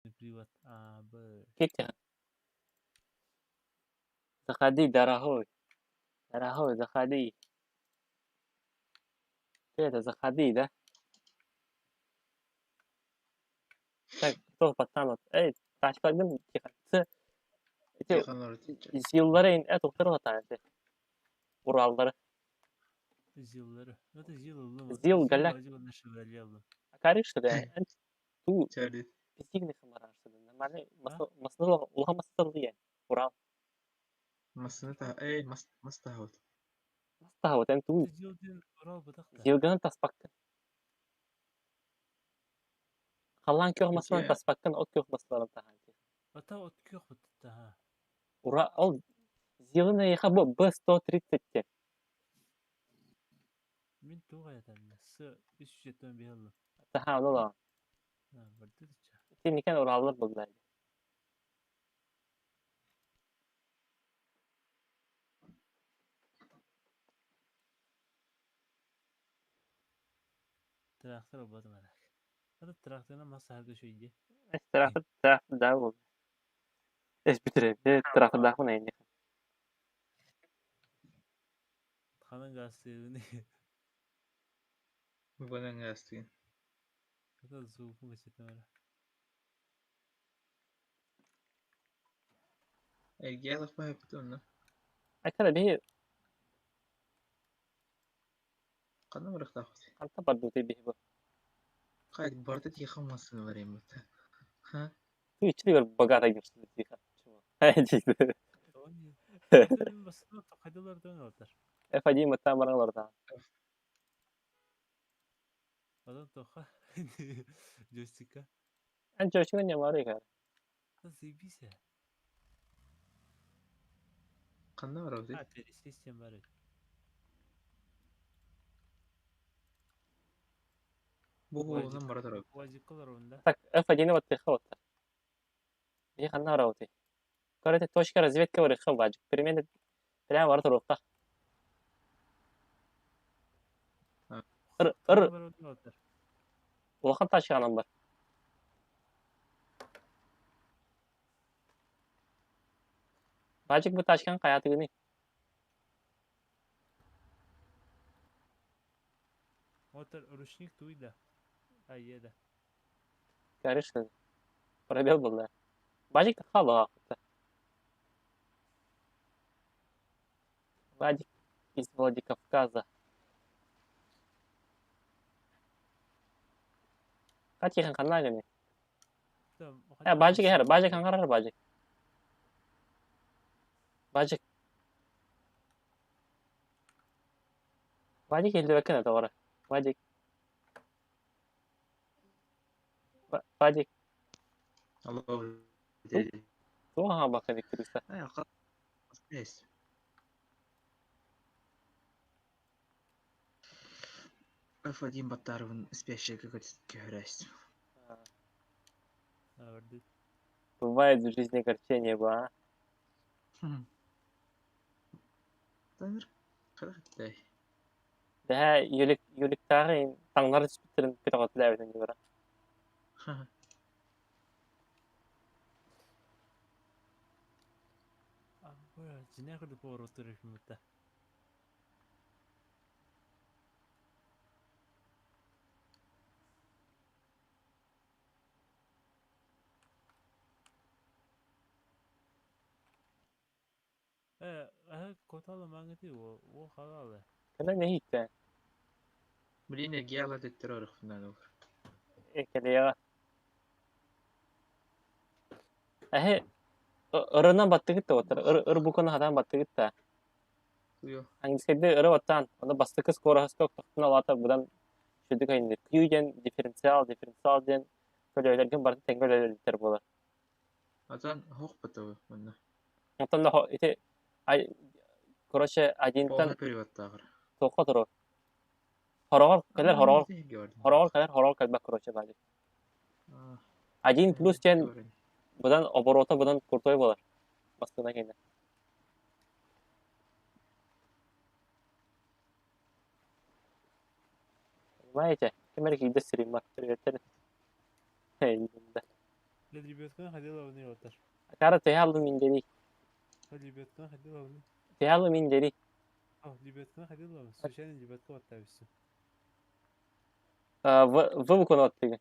Привод А, Б. Тихо. Заходи, дорогой. Дорогой, заходи. Ты это, заходи, да? Так, кто пацан? Эй, тачкаларгын тихо. Ц, эти зиллары это хатаан эти. Ураллары. Зиллары. Это зил ыллым. Зил Зил галяк. азил на шевроле ыллым. Акари что ли? Ту Чарли. писигни хамаран что ли? Нормально. А? Маслы улахан маслы диэн. Урал. Массыына таһа, эй, мас, мас таһабыт. Мастаһабыт эн туу Это зил диэн Урал бытахта. зилганы таспаккын. Халлаан күөх масларын Ити таспаккын, от күөх масларын таһаан. Ата от күөх бытта ха. Ура, ол зилын эйиэхэ бу Б-130 диэн. Мин туох аятанна? С 375 ыллым. Таһаа ону ылаҕын. А, барды дыча. Итинникэн Ураллар булла. Трактор ылбатым арак. Ата тракторына мас саһарга үчүгэй дии. Трактор, трактор да буолла. Эс бүтүрэ. Трактордаахпын эйинник. Ханан газтыыбын. бынан гаастыгын. Ата звукун кэчэтим эрэ. Эргиэ лахпа хэппит онно. Айтара биһи Ханна барыахтаахпыт? ханта бардыбыт биһи бу. Хайт барыта тиэхэ массыына бар эбит. Ха? Ты иччилигэр богатый гипсили тихо. Чего? Тони. Ата мин басына хайдалар дön олтар. F1 маттаан баран олордоон. Адам тоха. Джойстика. Эн чөчүгэн ньамары кээр. Та заебись. Ханна барабытый? А, пересесть бар эбит. Бу Уазик. буолунан бара турабыт. Уазикка олоробун да. Так, F1 баттыха батта. Биһи ханна барабытый? Короче, точка разведка барыха баажык. Примерно прямо бара туруохха. Ыр, Ханна ыр, барабын олтар. улахан тачканан бар. Баажык бу тачкан хаятыгыный. Отор ручник туй да. А, еда. Көрүш пробел булла. Баажык хала. Вадик из Владикавказа. Хатихан ханна гыный. Там, Э, хайдах баажык массыына эхэр, баажык олордор. хангарар баажык. Баажык. Вадик элдебеккен это Вадик. Вадик. Алло. Туга бакын иккириста. Ай, акка. Есть. F1 баттарыбын спящая какая-то А, барды. Бывает в жизни огорчение, ба. Тамир, хайдах Да, юлик юликтары таңнары түспүттерин көтөҕөтүлээбитин дибара. А, бля, дьиҥэ курдук повороттуур эбиппин Э, аһы котала маңыты о, о халалы. Кэнэ нэһиттэ. Блин, эргиэ төттөрү барыахпын ол. Экелега. Эһэ ырынан баттыгытта отар. Ыр ыр буканы хадан баттыгытта. Туйо. Английскайды ыры баттан. Онда бастыкы скоростка тоқтун алата будан шүдүк айынды. Q ден дифференциал, дифференциал ден көлөйлөргөн барды тең көлөйлөр болар. Атан хох бата манна. Онтон да ити ай короче одинтан Полный переводтаагыр. тоққа туру. Хорогор кэлэр хорогор хорогор кэлэр хорогор кэлбэк короче баажык. Один плюс ден будан оборота будан крутой болар. Бастына кэннэ. Понимаете? Ким эрэ киирдэ стриммар. Приветтер. Эй, да. Лебедканы ходила отар. Акара төһө алдым индери. Лебедканы ходила Төһө алдым индери. Лебедканы ходила Случайно лебедка баттабысың. В в букваны оттыгы.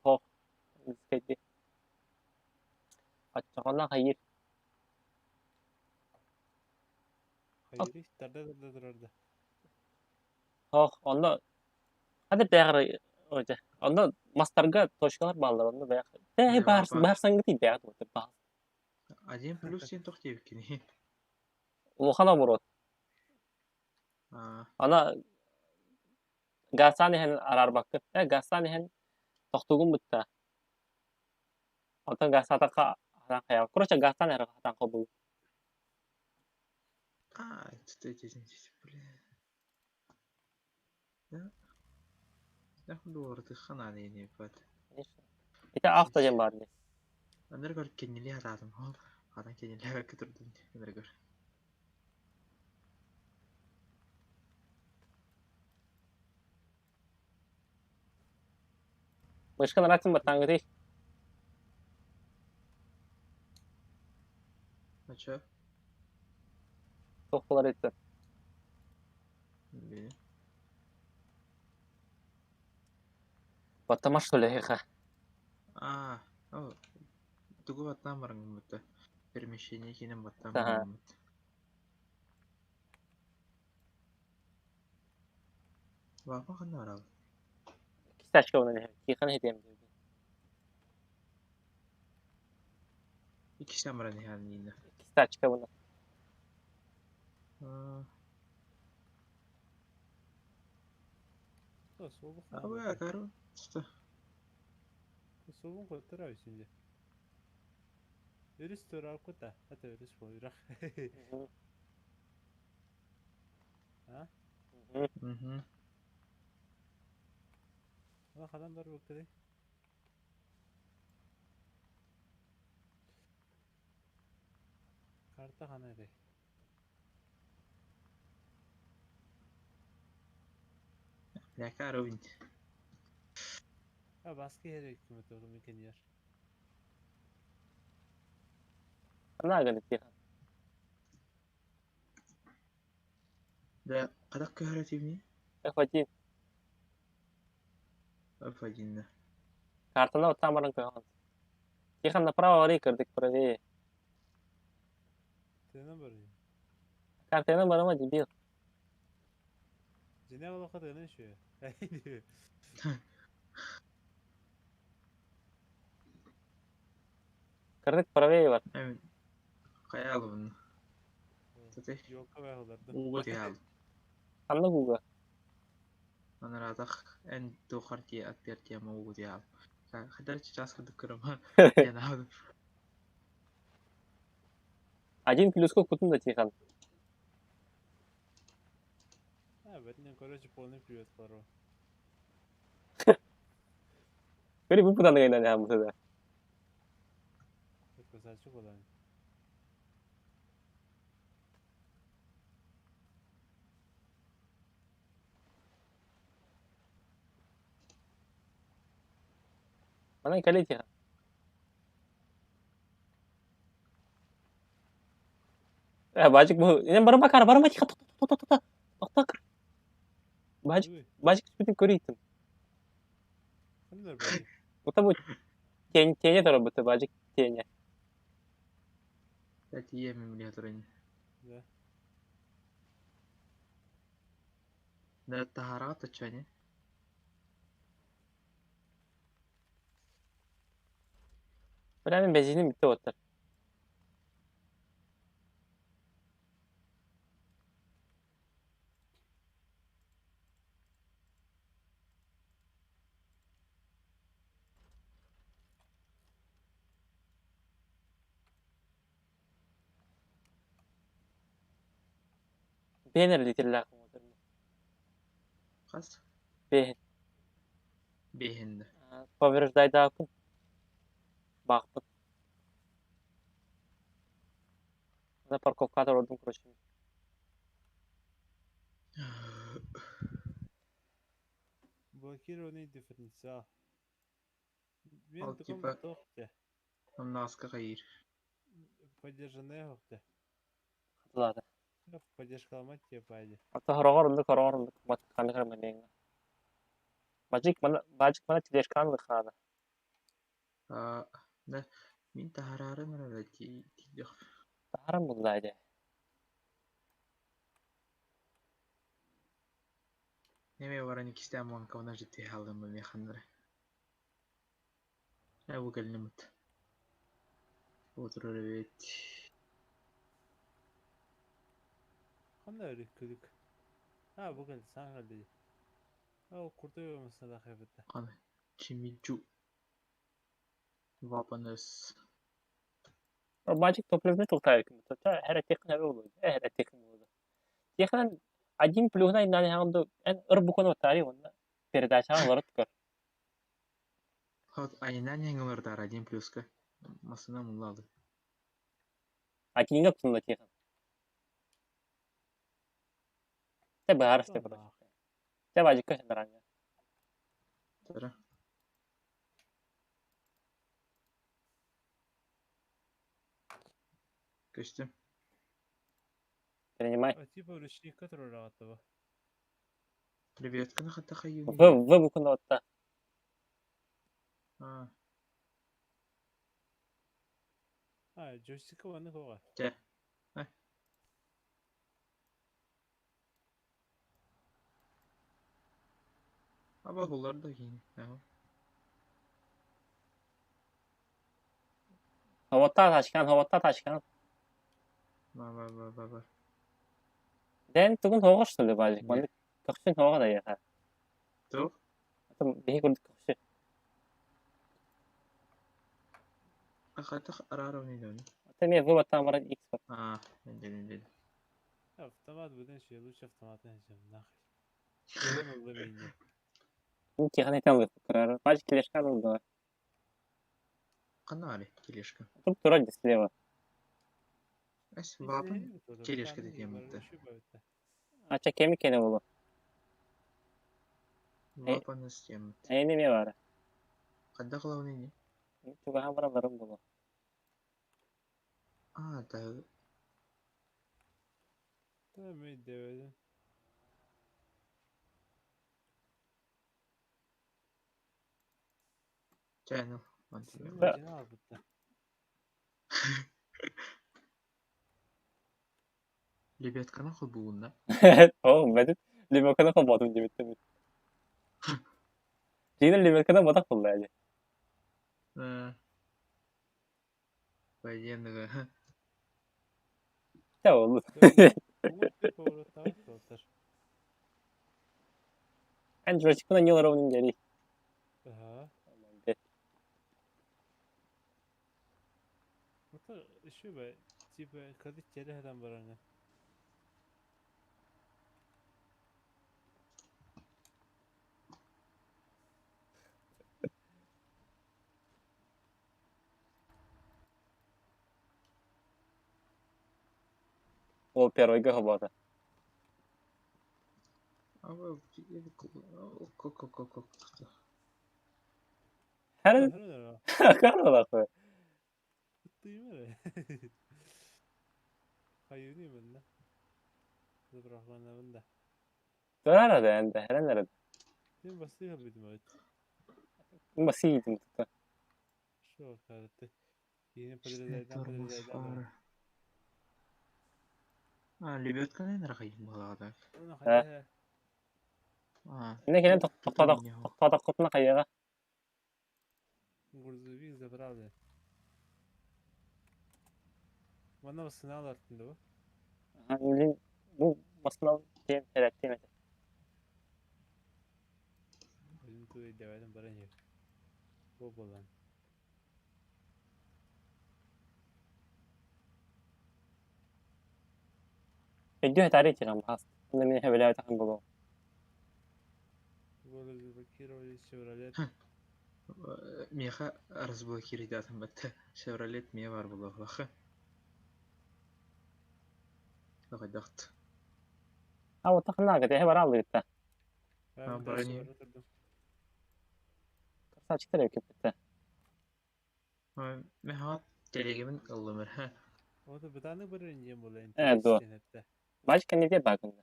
Хо. Скайди. Аччаҕына хайыр. Хайыр, тарда тарда турарда. Хох, онно хады бэҕэр ожа. Онно мастарга точкалар бааллар, онно бэҕ. Тэ бар бар саңгы бэҕ туот баа. Один плюс сен тох диэбиккини. Улахан оборот. Ана газтан иһэн араарбаккын. Газтан иһэн тохтугун бытта. Онтон газтатакка хатан хайа. Короче, газтан эрэ хатан холбуу. А, бля. Да. Ити авто диэн баар дии. Аныргар кеннили хатаатым. Хатан кеннили турдум. Аныргар. Мышкан аратын баттаангытый. А чё? Туох буолар итти. Били. Баттама что ли эха. А, о, тугу баттаан бараҥмыт перемещение кинен баттаан бараҥмыт. Баапа ханна барал? Кистачка онон иһэр. Тихан хитиэм диэбин. Иккистэн баран иһэн Нина. Кистачка буна. А вы акару? Что? Суолун коттор абисинде. Өрүс турар кута. Это өрүс бойрах. А? Угу. Ана хадан бар бөккеде. Карта хана этэй. Бля, бинт. А баскы херек күмөт огу мекенер. Ханна ганы Тихан. Да, кадак көһөрөтүбүни? F1. F1. Картаны оттан баран көһөн. Тихан направо барый кырдык правее. Тена бар. Картаны барама дебил. Жене олохо тена шү. Кырдык правее бар. Эми каялыбын. Тете. Жокка байаларды. Уга тиал. Ханна гуга. Анаратах эн тухар ти аттер тема угу тиал. Хадар сейчас кырдык көрөм. Я Один плюс кутун да Тихан. А, бэтмен, короче, полный привет, пару. Бери бу путан гайна не хамсыда. Красавчик болан. Манан кали Тихан. Бажик бу. Инен барма кар, барма Тихан. Тоқта, тоқта, тоқта. Бажик, бажик бүтүн көрүйтүм. Хандар бажик. Бута бу тень тене тора бута бажик тене. Да тиеме миле турын. Да. Да тахара тачане. Бля мен бензиним битте оттар. Бенер литрлах мотор. Хас? Бehen. Бехенде. Повреждайдаакын. Баахпын. На парковкада ордум, короче. Заблокированный дифференциал. Мен Ол таком типа тоқ те. Намнаска хайыр. Поддержанная хоқ те. Хатылаата. Поддержкаламат те пайди. Ата хороҕор оннук хороҕор оннук ханнык эрэ манньыҥҥа. Бажик мана бажик мана тележкаан лыхаана. А, да, мин таһаарарын эрэ тиийдэх. Таһааран буллаа дьэ. Неме баран иккистээн муонкабына дьиттиһэ хааллым миэхэннэрэ. Ээ бу кэллиммит. Отырор эбит. Ханна өрүк күлүк. А, бу кэлdi, саҥа кэлди. Ол курдук масалах эбитэ. Аны Чимиджу Вапанес. Бажик топливный тултаайыкын. Хэр этиэххин эбэ буолуо. Эр этиэххин буолуо. Тиэхинэн один плюһунан иннани хаҥды эн ыр букуна оттари уонна передачаҕа олорот көр. Хот айынан яңылардар один плюска. Масына муллады. Одинга тунна тиэхэн. Те баарысты короче. Те бажикка сендаранга. Тара. Көстүм. Принимай. А типа ручник турарағаттыба. Ребятканы хатта хайыы. В В букуна отта. А, А, джойстика ванны хоға. те. Аба булар да кийин. Хаватта ташкан, хаватта ташкан. Ба ба ба ба ба. Дэн тугун хоҕор что ли бажик? Маннык көхсүн хоҕо да яха. Туох? Биһи курдук көхсү. Хатах араарабын дөн. Ата мен выбор там баран X бар. А, мен ден. Автомат бұдан ше, лучше автомат нахер. Көрем алды мені. Тихан айтан лып турар. Бажик тележкан oldu. Кана али тележка. Тут турар слева. Эс вапын тележка деген бітті. Ача кеми кене болу. Вапын истемит. Эни ме бар. Канда кылабын не? Тугахан баран болу. А, да. Да, мен дебедим. Чайны. Албытта. Лебедканы холбуунна. О, бәдит. Лимоканы холботум дебиттем. Жигин лимоканы бодак болду әле. Военныга. Те болду. Эн джойстикына не ровным дери. Ага. Это еще бы, типа, когда теле бараны. Ол первый гобота. Хәрен каралакы. Тыймы. Хайыны мында. Забрахмана мында. Турара да энде, хәрен нәре. Сен басыга битим өт. Басыйдым тута. Шо карты. Yine подрезайдан подрезайдан. А, лебедканы нарахайын балада. А. А. Не келен токтодок, токтодок кутуна кайыга. Грузовик забрали. Мана басына артында бу. Ага, блин, бу басына тем терәттем. Өзүм туй дебедим баран жер. Бу болан. Өйдө тарих тигән баас. Анда мен хәбәләр тагын булу. Заблокировали Chevrolet. Меха разблокировать батты. Chevrolet ме бар булы. Лахы. А вот тахна гыт, эһе бар алды гытта. Ben брони. Красавчиктар эбит. Мен хаат телегимин ыллым эрэ. Ота бытааны барар диэн буолла Э, дуо. интэриэстэнэптэ. Бачка не багында.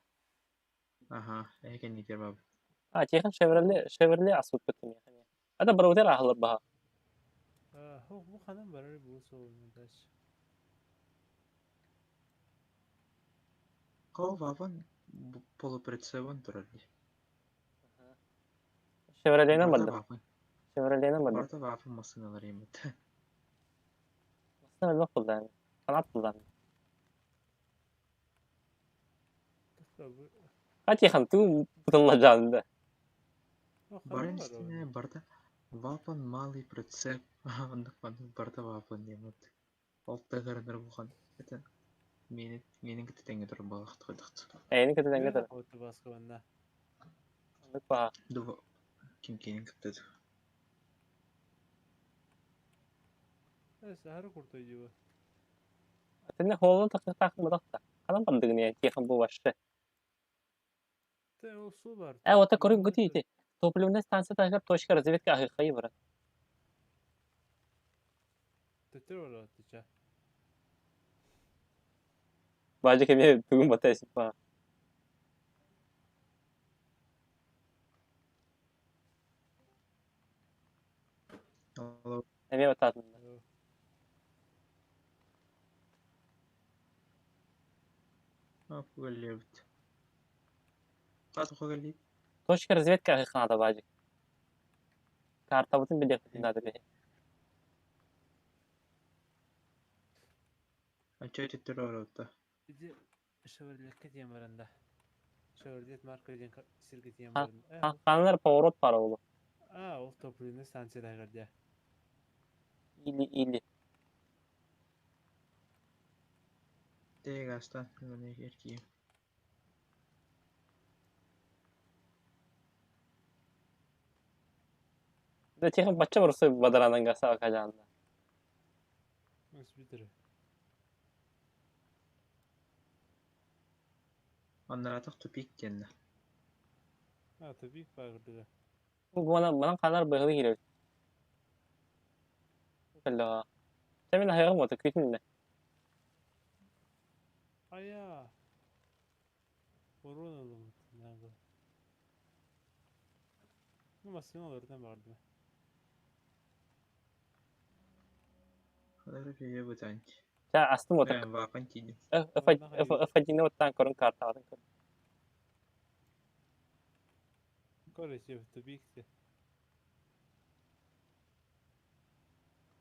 Аха, эһэ баб. А, Тихон Шевроле, Шевроле асут бит механе. Ада барутер ахлар баха. Хо бу ханан барар бу соолун даш. Хоо вапан полуприцебон турар дии. Шевроле Барыта барды. вапан. Шевроле барды. Барыта вапан массыналар емет. Масына бак булды. Канат булды. Бу А Тихон ту бутылла жанды. Барын истине барда вапан малый прицеп. Оннук маннык барыта вапан диэмит. Ол тыгырыныр бухан. Это мени менин кыты тур балахт койдукт. Эйни көтө деңге. Оту баскы. Баха. Дува ким кенин кытты. Сахара куртой дива. Атына холон такы такы мадакта. Канан бардыгын Тихон бу башы. Те ол су бар. Э, ота көрүн гүтү ити. Топливная станция тагып точка разведка ахы хай бар. Төтөр ола тича. Бажы кеме бүгүн батайсың ба. Алло. Эме бататын. А хугалебит. Каты хугалебит. Точка разведка ахы ханада бажы. Карта бутын биле надо бе. Анча төтөр ола Иди Шевроле диэн баранда. Шевроле марка диэн сирге диэн А, баранда. Каналар поворот бар олу. А, ол топливная станция дагар. Или или. Тегастан міне еркейім. Да Тихон бачча барсы бадаранан гаса кажанда. Өс битер. Аннаратық тупик денді. А, тупик багырдыга. Бу бана бана каналар быгы киреп. Калла. Темен хайгы мото күтүн. Ая. Урон алым. Нагы. Ну, машина олардан барды. Хадары пебе бутанч. Та астым мото. Вапан тиди. F F F1 оттан көрүн карта атын көрүн. Короче, тупик те.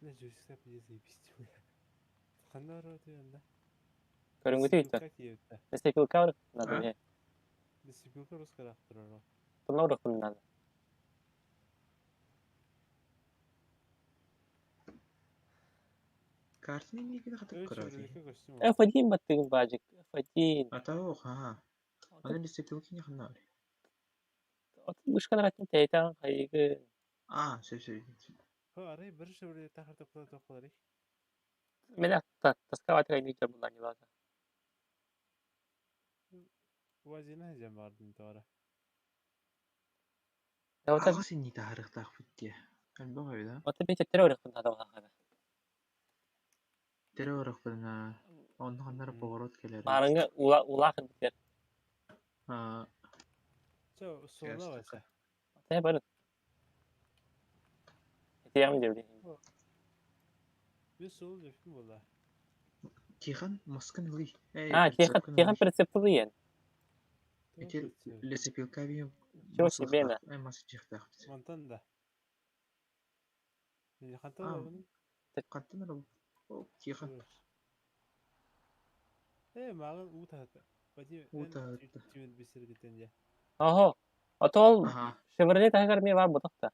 Не жүсіп заебись. Хандар өтө. Көрүн күтү итте. Лесопилка бар надо бе. Лесопилка русская рахтырар. Тунна урах надо. Картины неге хатып көрөдү. F1 баттыгын бажык. F1. Ата ха. Аны лесопилки не ханна. Атын бушкан ратын тейтан хайгы. А, сөп сөп. Хо, арай бир Шевроле тахар токтола токтолар. Мен таскават кайны жабылан ялата. Вазина жам бардын тора. Ота Ага сен не тахарыктак битти. Албага да. ота бете террор надо хага. Террор бина. Онны ханнар поворот келер. Марыңы ула ула битер. А, Чо, сола васа. Ата бар. Тиям деп. Бир сол жефим бола. Тихан маскын ли. А, Тихон Тихон прицепты ен. Эти лесопилка би. Чего себе на? Ай, масы жактак. Мантан да. Не хантан да буну. Кантан О, Тихон. Э, мага у тахата. Бати. У тахата. Тимет бисер гитен я. Охо. Атол Аха. Шевроле тагар ми бар бутакта.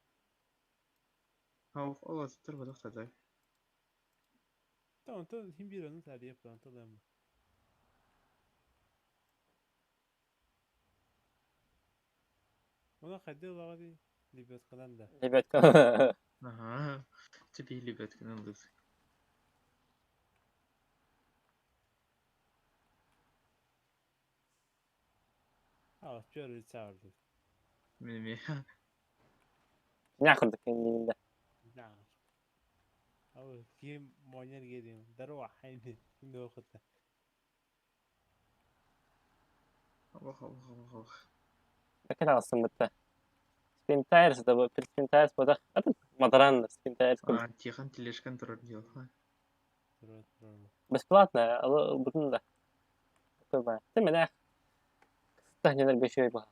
Ау, ол азыр бодок да. Та онтон хим бир onu тария планталам. Она хайды лагади лебедкадан да. Лебедка. Ага. Тебе лебедканы лыз. А, чөр чарды. Мен Не кырдык эндигинде. Киһи моонньор гиэриим. Здорово, хайны. Ким да Ох, ох, ох, ох. Бэкэ таҕыстым бытта. Spin Tires да бу Spin Tires буолбатах. Атын Мадаран Spin Tires курдук. А, Тихон тележкан турар диэл. Турар турар. Бесплатно ылбытын да. Ты мэнээх кыстаһньанар бешүөй баһа.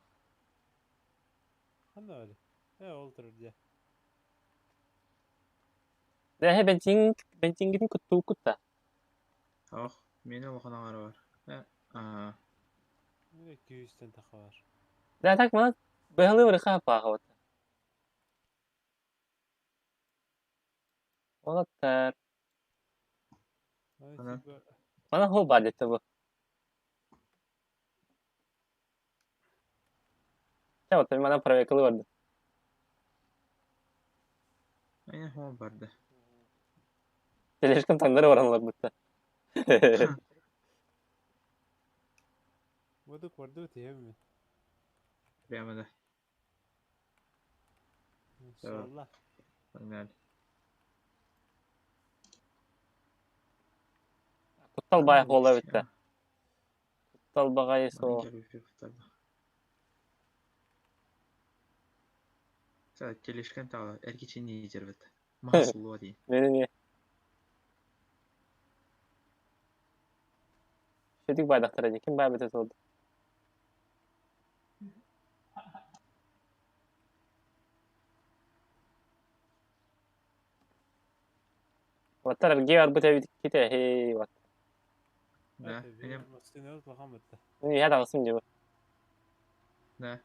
Ханна бары? Ол турар дьэ. Дэһэ бензин бензингитин куттуу кутта. Ох, миэнэ улахан аҥара бар. Э, аа. Мин 200-тэн таха бар. Да так манан быһалыы барыха пааха. Олаттар. Аны Анан типа Манан хол баар дете бу. Чэ вот манан проверкалы барды. Айна хоо барды. Тележкам таҥнары баран бытта. Модук барды тиһэм мин. Прямо да. Давай, Солла. погнали. Куттал Ханна баай хола букси? битте. Куттал баҕайы Манан суох. кэлбиппит кутталла. Тележкан таҕа эргичинни жербит. Маһа дии. Менин Шүтүк байдахтара дии. Ким баай битэ суолду. Ваттар эргиэ барбыт эбит ките хей вот. Да, Это массыына улахан бытта. Мин иһэ таҕысым дии бу. Да.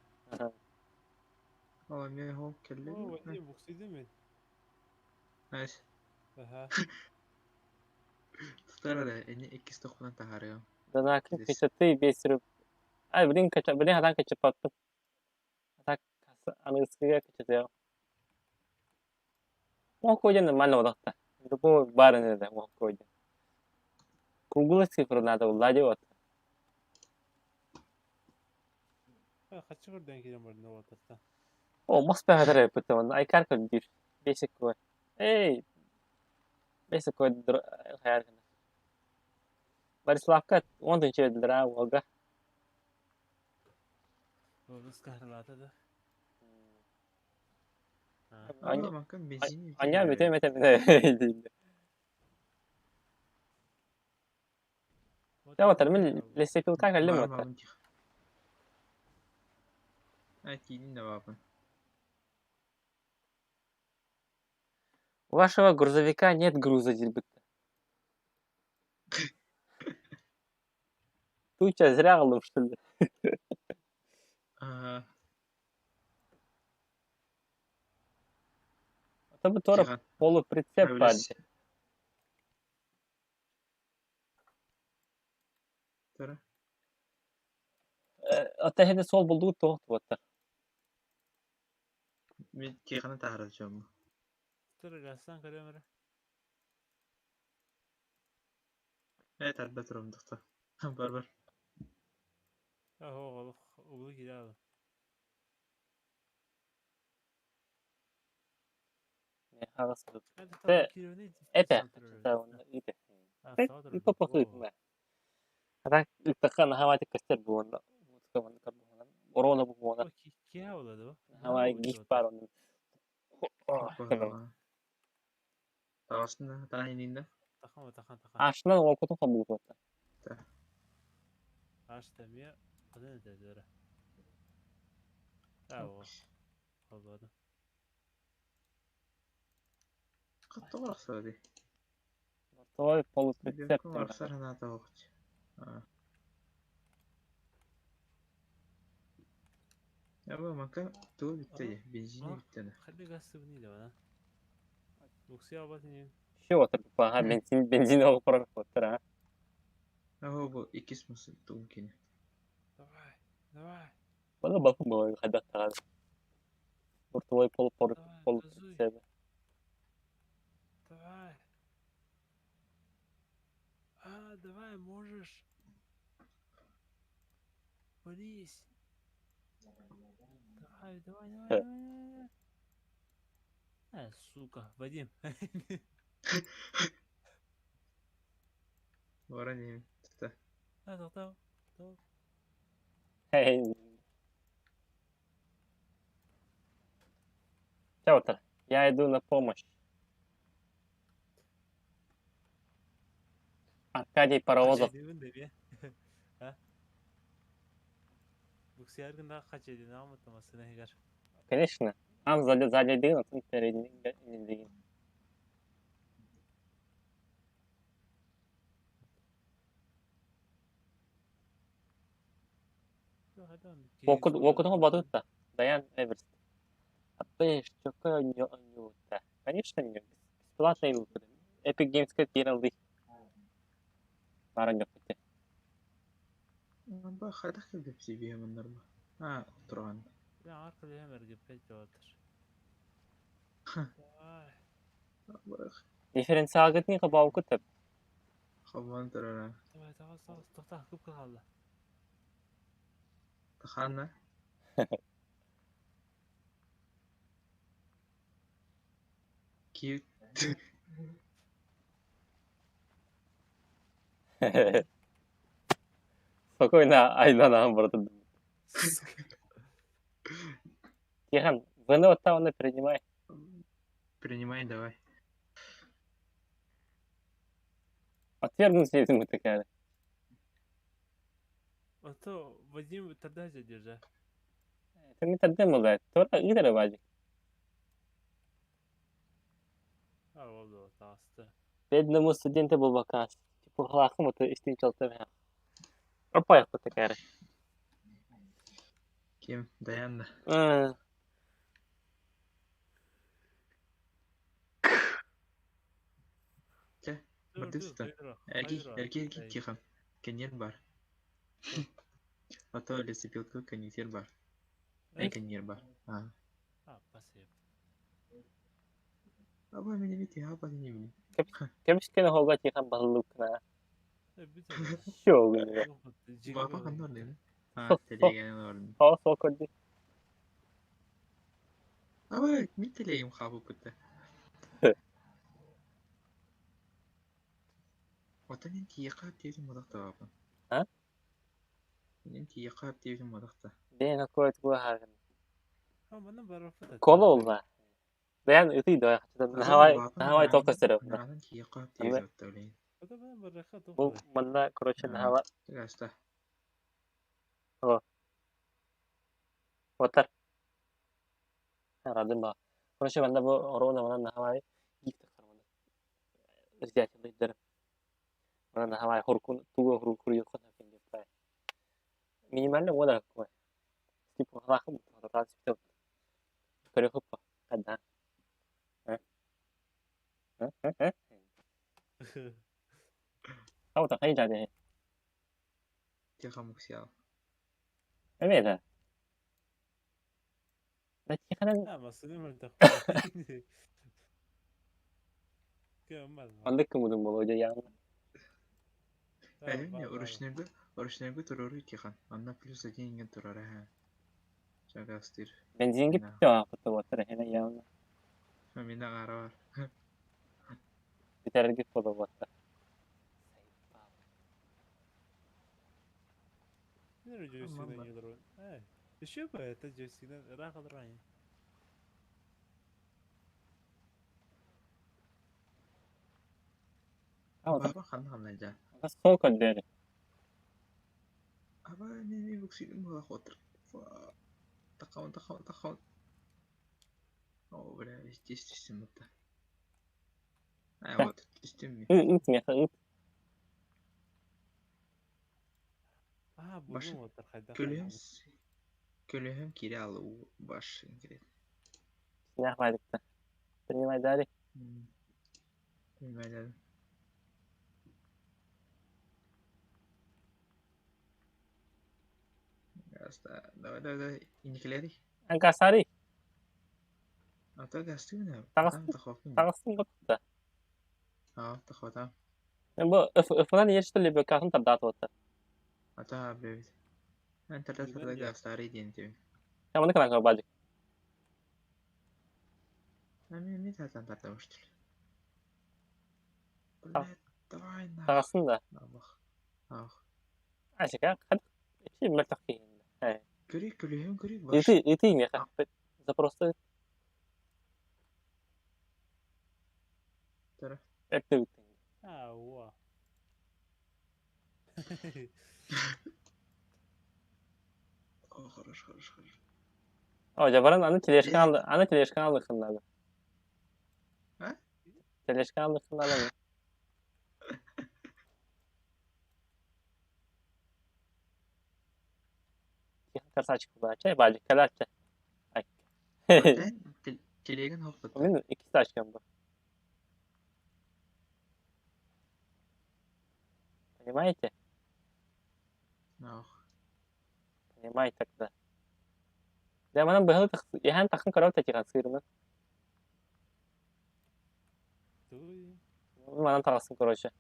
О, мен хоо кэллэ. О, Вадим, буксуйдум мин. Найс. Аха. Тутар да, эни иккис тохпунан таһаарыам. Данакы Здесь. кычаты бесирip. Ай блин кыча блин хатан кычаппаппын. Атак аныгыскыга кычатыа. Мохкойден нормально бодохта. Любой бар да мохкойден. Круглый цифры надо уладить вот. Хачы көрдөн кирен бардын оҕотортан. О, мас бэхэтэр эппит онно айкар көрдүүр. Бесик кой. Эй, бесик кой хайар гына. Бориславка он тынчы бердилер а уолга. Олус каһарылаата да. А, манкан бензин Аня бүтэн мете эрэр. мете мете дейди. Вот Я вот мин лесопилка кэллим Бар вот. бабын тих. А, тиинин да бабын. У вашего грузовика нет груза диир Туча зря ыллым что ли? Ага. Это бы тоже Тихон. полуприцеп бар. Проблес. Тара. Ата хеде сол булду тоғыт вот. Мен Тихоны таһаарар дьоммун. Тур гастан көрөм эрэ. Э, тарда турам тохто. Бар бар. Оо, олох убулу киирэ аҕалым. Те эпэ ите. Иппопохуй. Ата иттахан хавати кастер буонна. Орона буона. Киһи буолла бу? Хавай гиф бар онун. Таҕасына таһининна. Тахан тахан тахан. Ашынан олкотун хабуут. Ашта эмиэ атын этэ Аа, холбоодум. Хаттоҕор охсоо дии. Той полуприцеп. Арсар ханаата оҕуч. Аа. Я бу манка тугу бүттэ дии. Бензини бүттэ. Ханнык газ сыбын илэ бана. Буксуй албатын иһин. Шо отыр баха бензин бензин оҕу порор оттар а. Аһоо бу иккис мас тугун кини. Давай, давай. Бала бакын бу хайдах таган. Бортовой пол пол Давай, газуй. полуприцеп. Давай. А, давай, можешь. Борись. Давай, давай, давай, давай. А, сука, Вадим. Баран иһин. Тута. А, тоқтау. Тоқтау. Эй. Петр, я иду на помощь. Аркадий Паровозов. Қача деймін А? Буксияргында қача дейін алматы егер. Конечно. Ам сзади дын, а тут перед ним. Окутун батутта. Даян Эверст. А ты что нюта? Конечно, не. Бесплатно им. Epic Games киралды. Барын жоқ. Ба хайдах кэлбэпси биһэмэннэр ба. А, туран. Я арқылы емерге пет отыр. Дифференциалгытны кабау күтіп. Хабан турара. Давай, давай, давай, тоқта, көп қалды. Тахана. Cute. Спокойно, айдан брат. Тихон, вино там принимай. Принимай, давай. Отвергнуть ему такая. А то Вадим тогда задержа. Это не тогда молодая. Тора игры Вадик. А, вот, таасты. Бедному студенту был вакас. Типа хлахом это истин чалтым. Опа, я такая. Ким? Даянна. Чэ, Бардыста. Эрги, эрги, эрги, Тихон. Кеньер бар. А то лесопилка коньер бар. Эй, коньер бар. А. А, спасибо. Аба меня видите, аба не меня. Кемшкен холга Тихон баллукна. Шо, Баба ханнор А, телегени орын. Сол сол көрді. Аба, мен телегим хабы бітті. Ота мен тие қап дейдім одақта баба. А? Мен тие қап дейдім одақта. Бен какой твой харган. А, мана барапы. Кола олла. Бен ыты да. Нахавай, нахавай только сыры. Надан тие қап дейдім отта блин. Это мана бараха Бу манна, короче, нахава. Гаста. Отар. Радым ба. Короче, манна бу ровно манна нахавай гифт кармана. Взять лидер. Манна нахавай хоркун туго хурку юкон хакин деп. Минимально вода какой. Типа хлахым раз Перехопа. Когда? А вот хайжа де. Тихон муксиал. Эмеда. Да Тихонан А, масыны мөлтөх. Кем андык кымудун боло жа Әрине, орушнерге, орушнерге турору Тихон. Анна плюс один инген турора. ха. Жагастыр. Бензинге Да. питте акыты отыр хена явно. Мина қара бар. Битерге боло отыр. Не джойстикден йылдыр. Эй, еще бы это джойстикден рахалрай. А вот Баба хан ханна жа. сколько дери. Аба мен мен буксидим бола хотыр. Тақауын, тақауын, тақауын. О, бля, здесь түстім это. А, вот, түстім мен. Ыт меха ыт. А, Башы- бүгін отыр хайда. Көлөһөм көлөһөм кире алу баш кирет. Нахвайдыкта. Принимай дари. Билмәдем. Гаста, давай, давай, давай, иникелери. Ангасари. Ата гасты менә. Тагыстын. Тахопын. Тагыстын готта. А, тахота. Бу ыфынан ешті либо кахын тардат отыр. Ата бебит. Мен тарда тарда гастары диэн тибин. Я маны канан бажык. Мен мен татан тарда баштыр. Блядь, давай нах. Таҕыстын да? Ах, ах. Ачыка, ичи мөлтөх киһи. Көрүй, күлүһүн көрүй, баш. Ыты, ыты миэхэ. Запросто Тара. өртө ыттың. А, уа. О, хорош, хорош, хорош. О, дьэ баран аны тележканы алды, аны тележканы алыаххын наада. А? Тележканы алыаххын наада аны. Тихон красавчик была. Чай, баджик, калача. Опять телегин хоппут. Мин иккис тачкам был. Понимаете? Ах. Понимай тогда. Дьэ манан быһылы иһэн тахын көрөр тэтиҕэн сыырынан. Туй. Манан таҕыстым короче.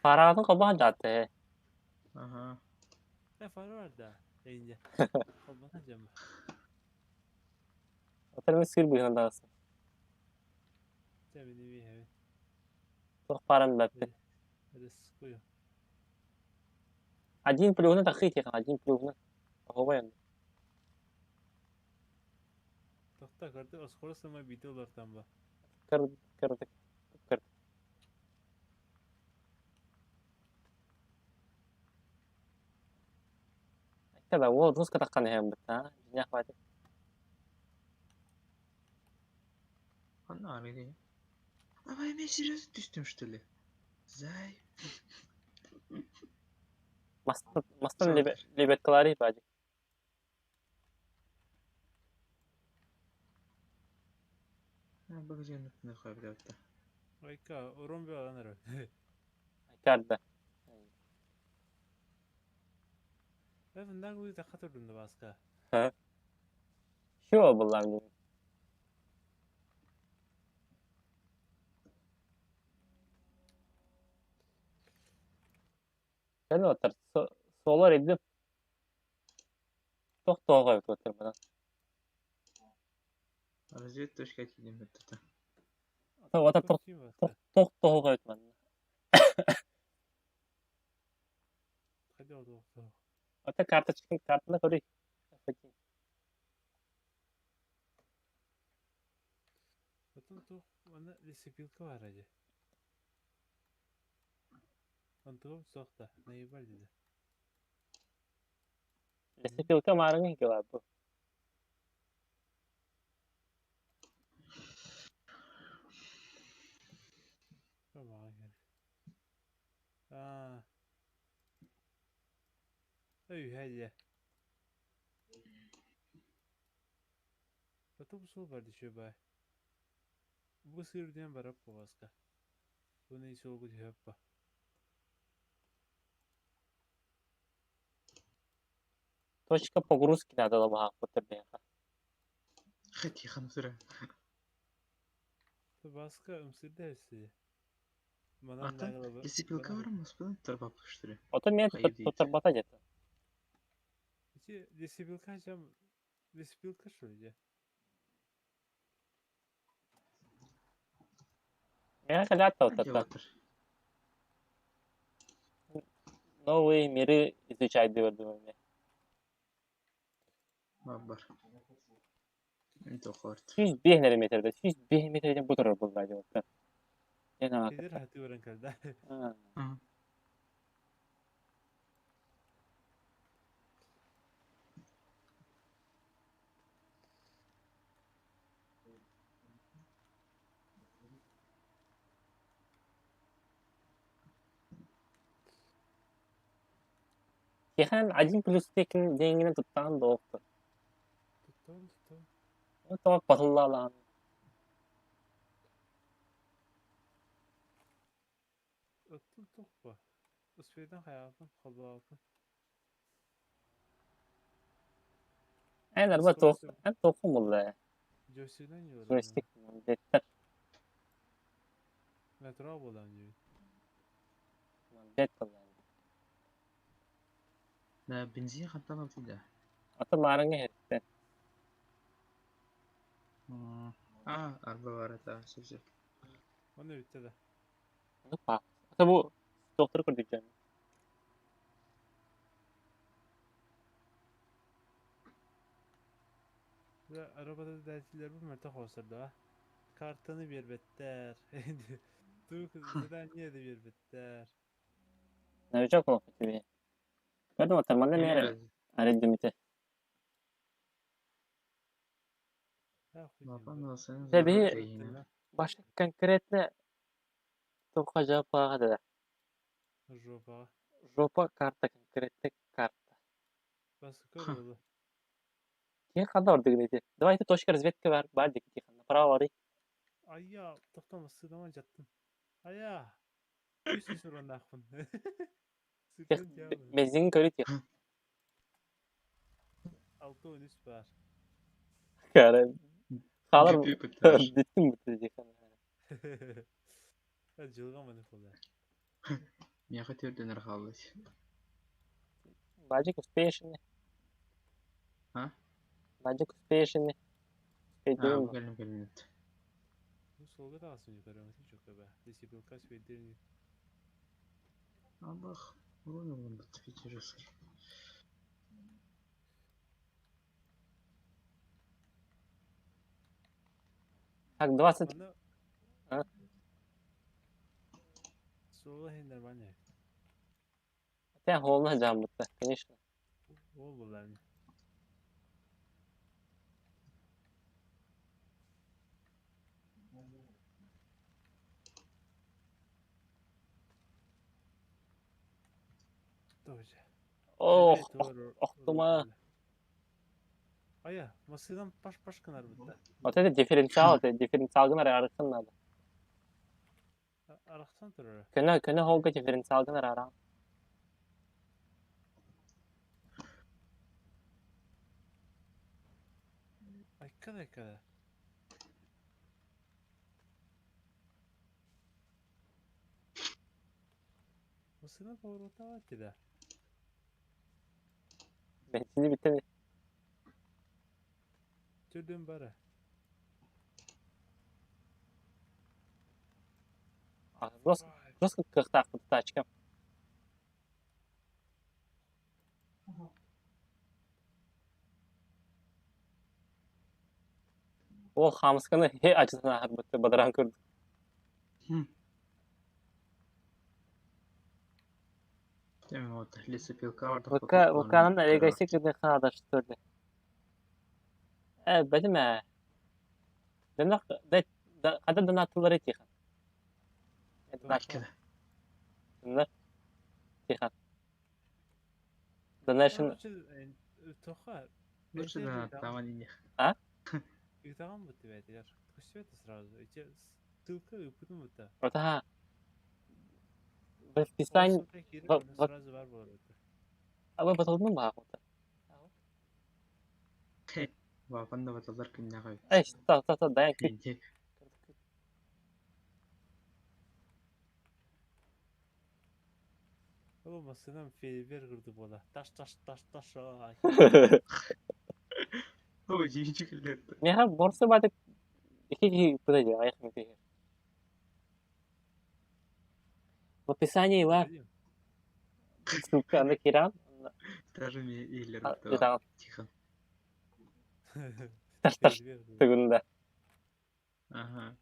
Параатын холбоон дьаатты. Ага. Э, фарвар да. Инде. Холбана жама. Отор мин сыыр быыһынан таҕыстым. Чэ, мин эмиэ Туох пааран билбэппин. Рискую. Один плюһунан тахыы тиэхэн, один плюһунан. Оһуобай онно. Тохта көрдө оскуола сыма биитэ олортон ба. Кыр кырдык кыр. Когда уол руска таххан иһэн бытта, дьиҥнээх баайдык. Анна арыйды. А мен серьезно түстүм, что ли? Зай. Мастан мастан лебедкалари баадьык. Багажын нөхөбүлөттө. Айка, урон бе алан ара. Карда. Э, мындан гуй такка турдум да баска. Шо буллам дим. Кэлин оттар суолар идип тохтоого эбит оттар манан. Развед точка тиийдим өттө. Отор тохтоого эбит манна. Хайда олуохтоох. Ото карточка картаны көрүй. Потом туох аны лесопилка бар эди. Онтугум суох да, наебали да. Лесопилка маарыҥа иһгэ бу. Маған керек. Аа. Өй, хайда. Потом суол бар дишө бай. Бу сыырдыан барап бугаска. Буны суолгу түһөппа. Точка погрузки надо лабаһаахпыт бэйэхэ. Тихон сүрэ. Баска ымсырда өссө. Манан Ата, нагылабы. Лесопилка бар моспын тарбап что ли? Ото мен Хайдейт. тутарбата дьэ. Ити лесопилка жам лесопилка что ли? Миэхэ кэлээт да оттотто. Делатор. Новые миры изучать диэн мен. Бар. Тохорт. 105 метрде, 105 метрден бу турар булла диэн оттон. Дьэ наҕа Кедер хаты баран кэлдэ. Аа. Тихон один плюс текин диэҥҥинэн туттаҕын дуокту. Туттам туттам. Тоҕо батыллаалаан. Оттон тохпа. Успейдан хаyaапын, холбоапын. Эн арба туох эн туоххун булла. Джойстигынан юрам. Джойстик мандеттер. Метро болам диби. Мандет булла. Да, бензин хантан алты да. Ата маарыҥа иһиттэн. А, арба бар это, сөп. Оны bitti de. Ну пап. Это бу доктор көрдүк дьон. Ve arabada dersiler bu merte hosırdı ha. Kartını bir better. Tuu задание de bir better. Новичок ол тебе. Поэтому тормоза меры арендимите. Тебе башка конкретно только жапаға да. Жопаға. Жопа карта, конкретно карта. Басқа болды. Кин ханда ордыгын эти. Давайте точка разведка бар, бар дик тихо. Направо бары. Ая, тоқтама, сыдама жаттым. Ая. Үсін сұран ақпын. Бензин көрі тихо. 6-13 бар. Кары. Халар бүттім бүтті тихо. Жылға маны қолда. Меха төрден арқалыс. Бажик успеешь не? А? Бажик успеешь не? А, кэлим кэлим. Bu solga da alsın yukarı ama çok be. Disciple kaç ve derin. Аллах, урон он бит. Так, 20. А? Солга нормально. Хотя холна жамбытта, конечно. Ол булар. Тоже. Ох, охтума. Ая, масыдан паш-паш кынар бітті. Вот это дифференциал, это дифференциалгын арарыхын надо. Арахсан тұрыр. Көнө көнө холга дифференциалгын арара. Айкада айкада. Масыдан поворота бар да. Бензини bitti. Түрдөн бары. Жестко, жестко кыхтаах тачка. Ол хамсканы хе ачысына бітті бадаран көрдік. Вот, лесопилка ВК ВК-нын элегайсы кырды хадаш түрдү. Э, бәдиме. Дөнөх да када донатылар тихан. Донат. Тихан. Donation. Тоха. Лучше донаттаман иних. А? Итаган бут деп айтар. Көсөт сразу. Эти ссылка ыпытын бутта. Вот ага. В описании сразу бар болот. А вы батылдың ба? Вапан да батылдар күнне кой. Эй, та та та даян күт. Ол масынан фейбер кырды бола. Таш таш таш таш. Ой, жинчиклер. Меха борсы бадык iki подойди, аяқ мен В описании бар. Ссылка на Киран. Даже мне или Тихо. Таш таш тыгында. Ага.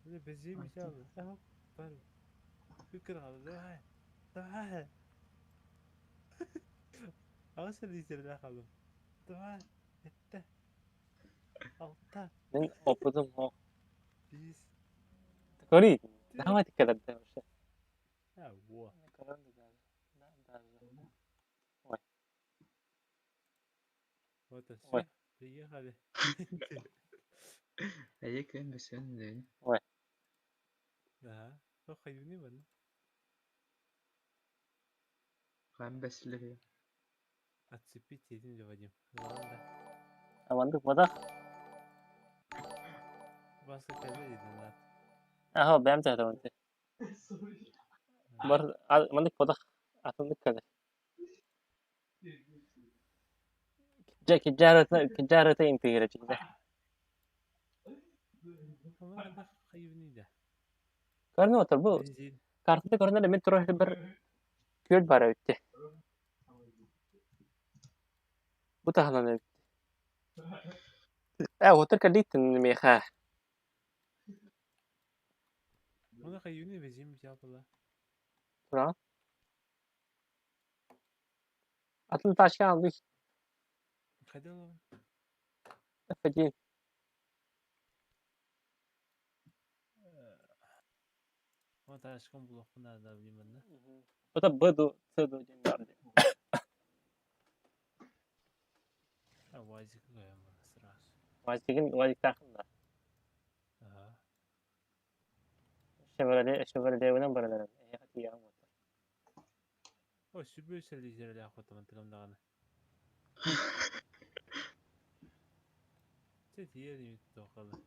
Бензин мисалы. Бар. Күкір қалды. Давай. Давай. Ағасы лидерде қалдым. Давай. Етті. Алта. Мен опытым о. Бес. Көрей. Давай тікелер вообще. А, во. Даже. Ой. Вот и все. Приехали. А я кем бесен день. Ой. Да. Хайуни бар. Хам бәслеге. Отцепить едим деп Вадим. Ладно. Амандык бадах. Басқа кәлі дейді Аха, бәм тәһәтә. Бар мандык бадах. Атыннык кэлэр. Дьэ кидьаарыта интигирэ дьиҥнэ. Көрүнэ отор бу картата көрүнэр эмин турар бір күөл баар эбитти. Бу таһынан эбит. Э, отор кэлииттин миэхэ. Тураҕын? Атын тачка алдый. F1. Это Б ду, С ду диэн баар дии. Вазигын вазиктаахын да. Шевроле Шевролевынан бараларын эһиэхэ тиийэҕин буолла.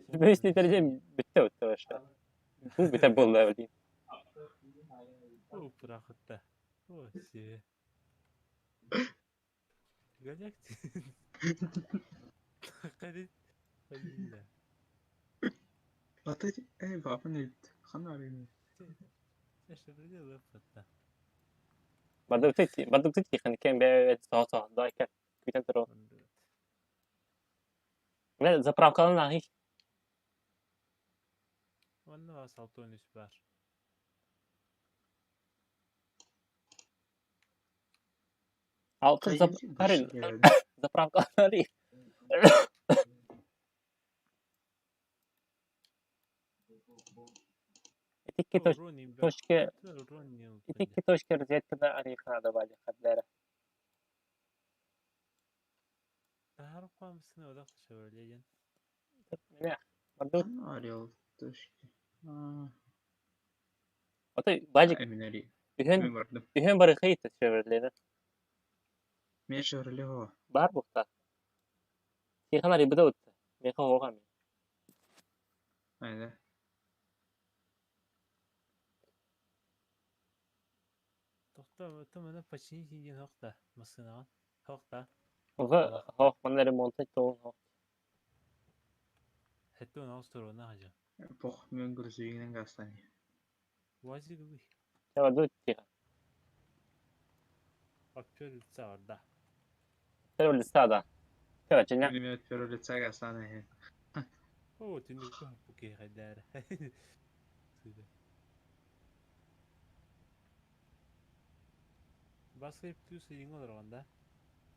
Сүбэ литр диэн бүттэ бүтте вообще. Бу бүтэр буолла диин. Бардыбыт тихан кем бэ соһо да кэ күтэн туру. Мен заправкалан ахи. Алты заправкалан Икки точки икки точки розеткада арихана добавили хаддара. Отой бажик үһүн үһүн барыхыйт Шевроле. Бар бухта. Тихан арибыда утта. Меха хоҕами. Оҕо хоох манна ремонта тоҕун хоох. Чабаду тихан. Первого лица, да. Короче, не.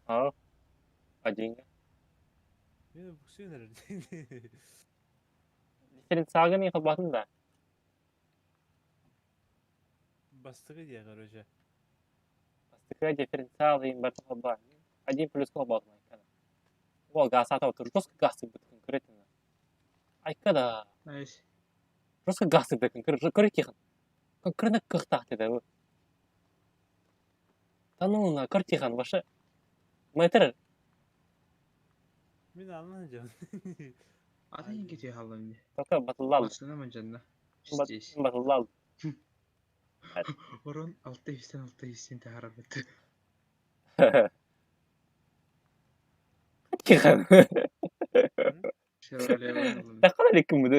Аа. Один. Дифференциалга мин холбоотум да. Бастакы дифференциал диин барыта холбоон. Один плюс холбоотум айкана. Уол гаасаата отур. Жестко газ сыппыт конкретно. Айка да. Жестко газ сыппыт конкретно. Көрө Конкретно кыахтаах этэ. Да ну на көр Тихон, вообще. Мэтр. Только батыллал. Батыллал. Тихон. Тахара леккин буду.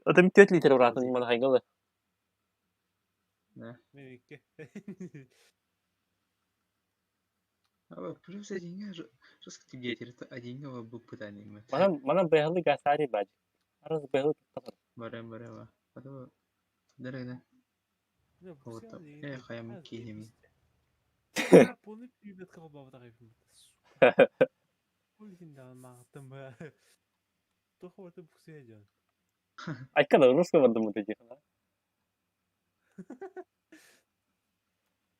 Отом 4 литр ураатын манахайгалы. Манан манан быһалы гасари баджи. Араз быһалы туттар. Айка да русский бардым бу тихон.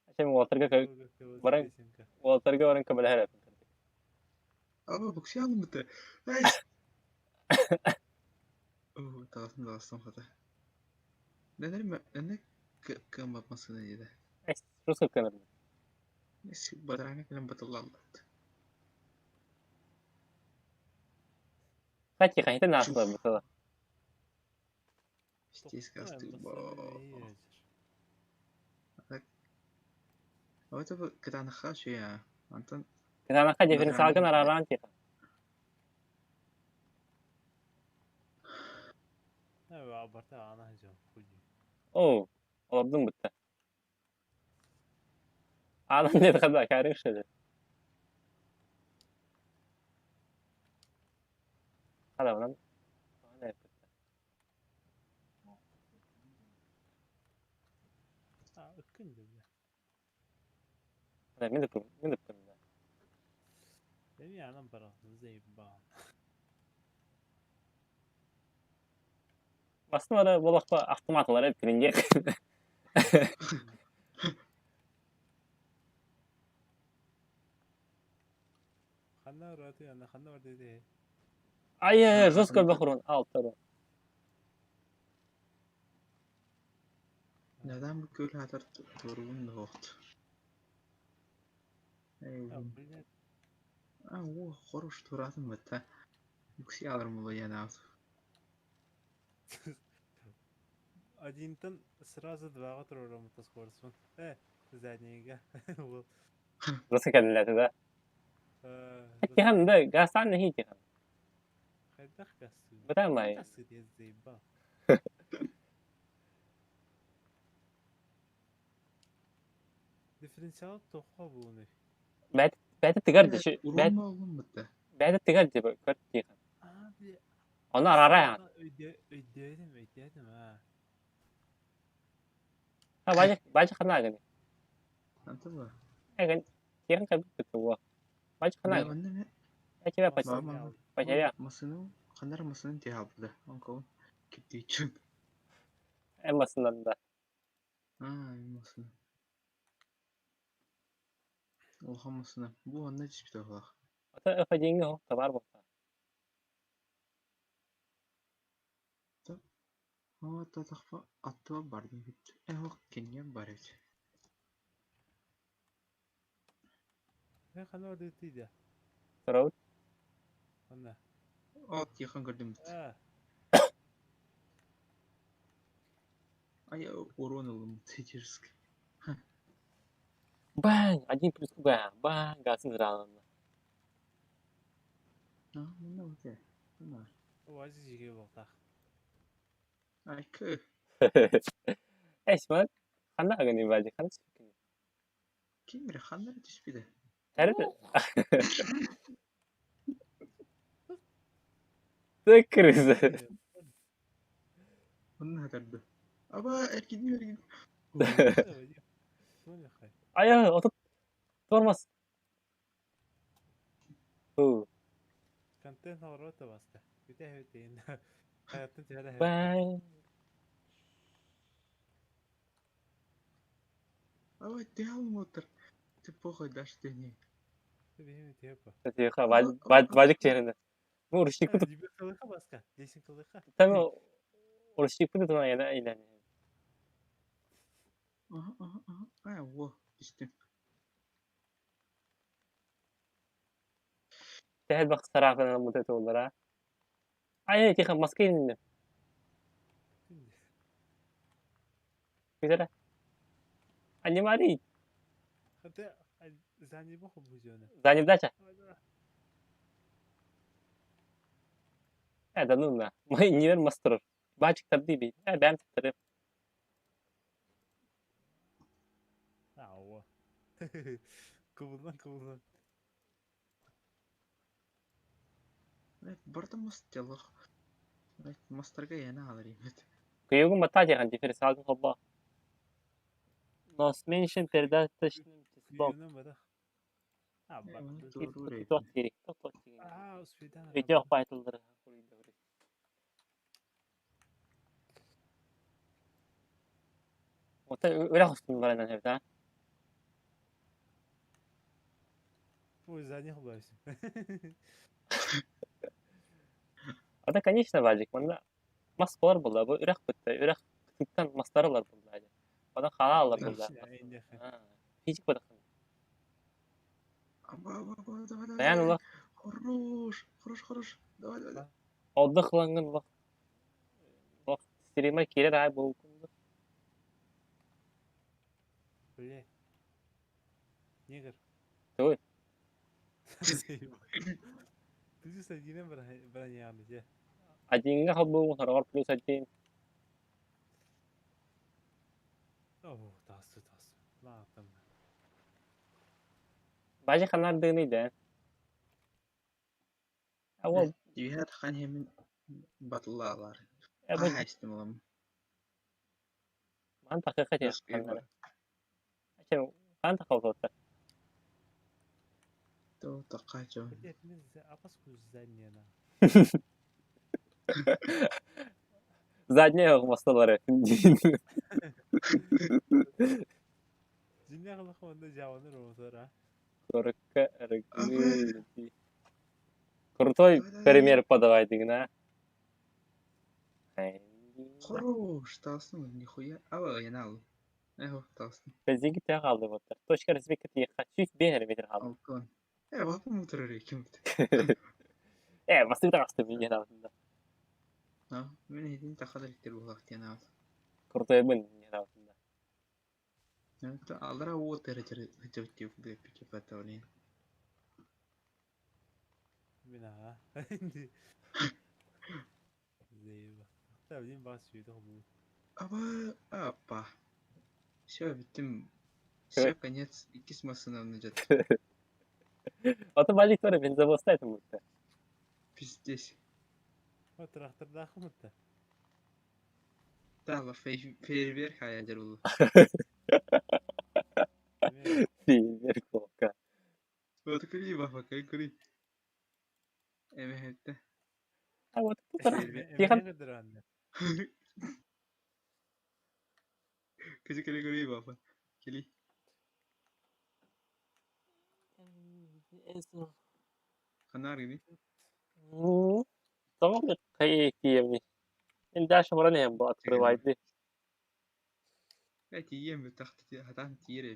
Ача мен уолтарга баран уолтарга баран көмөлөһөр Русский көнөр. Бадараҥҥа кэлэн батыллаллар. Кстати, хайта наахтылар бу Это бу кытаанахха үчүгэй аа. Онтон Кытаанахха дифференциалгын бадараҥҥа араараан тиэхэ. Оо, олордум бутта. Аанан диэтэхэ да, каарыҥ шеле. Харамынан Мин да мин да Бастан болохпо автоматылара эппининге. Ай, жестко бахрон алтары. Neden bu köl hatır turgun da oldu? А, о, хорош туратын бытта. Үкси алырым була яна. Одинтан сразу дваҕа туруораммыта скороспун. Э, заднийга. Уол. Жестко кэллилэр да. Тихан да, гасан нахи тихан. Хайдах гасты? Бытаамай. Гасты диэн заебал. Дифференциал тоххо буунуй? Бэт бэт тыгар диши бэт Урунма олун бытта. бэт тыгар диб көр тихан. Аа, бля. Оны арара Өйдөөтүм, өйдөөтүм аа. А бажа бажа хана гани. Антон ба. Эгэн тихан кабит туа. Бажа хана. Онна ме Эчебе Массыына пача ал. пача масыны ханар масыны тиһабыда. Онкон киптичүн. эмасынан да. Аа, масыны. Улахан масыны. Бу онна түспүтэ олох. Ата эфа деньги хо табар бохта. Оо, татахпа аттыба бар диэбит. Э, ох, кинья бар эбит. Э, хана бар диэти Соров Онна. Оо, тихан көрдүм бит. Аа, Ай, урон ылым дерзко. Бang, один плюс бang, бang, гасын зраланна. А, мында өте. Мына. Уазик жиге болтах. Ай, кö. Эш, мана хана гани бажа хана. Ким бире ханнары түспүдэ. Тәрі Ты крыса. Онна хатарды. Аба, эркини эркини. Ая, отут тормоз. Ху. Контент наворота баста. Бүтэ хөтейн. Хаяттын түһәрэ Бang. Аба, тиһал мотор. Ты похуй дашь ты не. Бихими тиэпа. Тиха, бажик черинде. Ну, урушик путу. Дибе кылыха баска. Десин кылыха. Там урушик путу тuna яна илен. Ага, ага, ага. Ай, во, түстүм. Тэхэл бак сарафын мутет олара. Ай, тиха маскин. Битера. Анимари. Хата зани боху бузёна. Занидача. Э, да ну на. Мы не мастер. Бачик табди би. Э, бэм тарып. Ауа. Кубулан кубулан. Барда мост ялах. Мастарга яна алар имет. Кыюгун бата тихан дифференциалын хобба. Nos mention передаточным числом. Күйүнөн бадах. А, Э, бак. оны Туох тири, туох тири. Аа, успейдан. Видео байтылдыр. Ота үрэх устун баранан хэвда. Ой, зани хубайсың. Ата конечно бажик манда мас болар булла бу үрэх битте. Үрэх кытыктан мастарылар булла. Бада халалар булла. Физик бадах. Аба, аба, аба, давай, давай, Даян давай. улах Хорош, хорош, хорош. Давай, давай, давай. отдых ылаҥҥын улах улах стример киирэр аай буолкун. Бля. Негр. Туй. Плюс один броня, где? Одиҥҥа холбуугун сороҕор плюс один. О, тасты, тасты. Ладно. Бажа ханардыыный да. А ол Дүйэт хан хэмин батыллаалар. э бу Хаһаайыстым улам. ман тахыха тиэх Наскыйба. ханнара. Ача хан тахалсоттар. То такачо. Блять, мы за апаску задняя на. Задняя масталары. Дьиҥнээх олоххо онно дьаабанар уотара. Корокка Абы. арыгы. Крутой Давай, давай, давай. пример подавай дигна. Хорош, тасны нихуя. Аба янал. Эхо, тасны. Бензинги тя қалды боттар. Точка разбека тиэхха сүүс биэн метр хаалды. Алтон. Э, вапа мутарар кимт. Э, бастык таҕысты минген алдында. А, мен хитин тахадар иттер булак тиянал. Крутой бын минген алдында. Алара уот эрэ хычыбыт кудук пикепатавлин. Мин аҕа. Заеба. Та блин бас сүйді бұл. Аба, апа. Все, бүттүм. Все, конец. Иккис массыынаны жат. Ото бажик тура бензовозта этим бутта. Пиздец. О, трактордаах мытта. Тала фейерверк хаядер булу. Фейерверк волка. Вот кури бафа, кай кури. Эме хетте. А вот тут Фейерверк. Тихан Эмне Кыжы кали кури бафа. Кели. Ханар гини. Тоҕо кайы киевни. Ин дальше баран бу открывайды. Эти ем тахты хатан тире.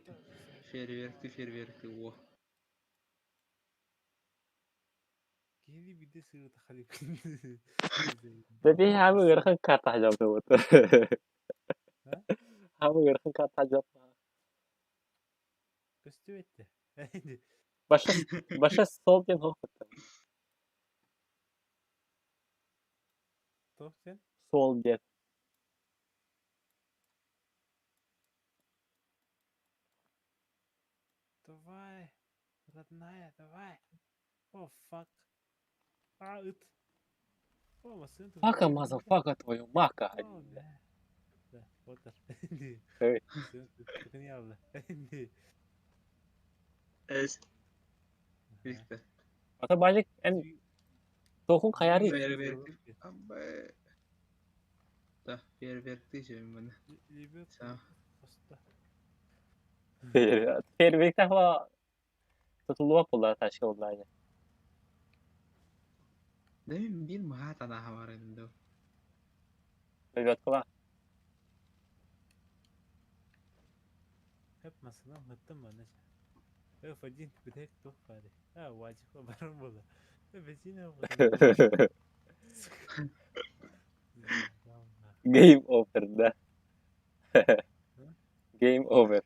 Фейерверкты фейерверкты во. Киһини биирдэ сыырыта халык. Бэби хабы ыарахан карта хажабы вот. Хабы ыарахан карта хажабы. Көстүбэтте. Баша баша сол ден хохотта. Туох сен? Сол ден. Давай, родная, давай. О, fuck. А, ыт. О, массыына Фака тупая. мазафака твою мака. О, бля. Да, вот так. Эй. Массыына Эс. Бихте. Ата бажик эн тохун хаяри. Фейерверк. Абба. Да, фейерверкты жемин. Лебедка. Просто. Фейерверк тахва тутулуа була ташка булла. Дэмин бир маат анаха бар эдим Лебедкала. Hep masına mıttım bana. F1 бүтэк тух бары. А, важик барым бола. Бензин Game over да. Game over.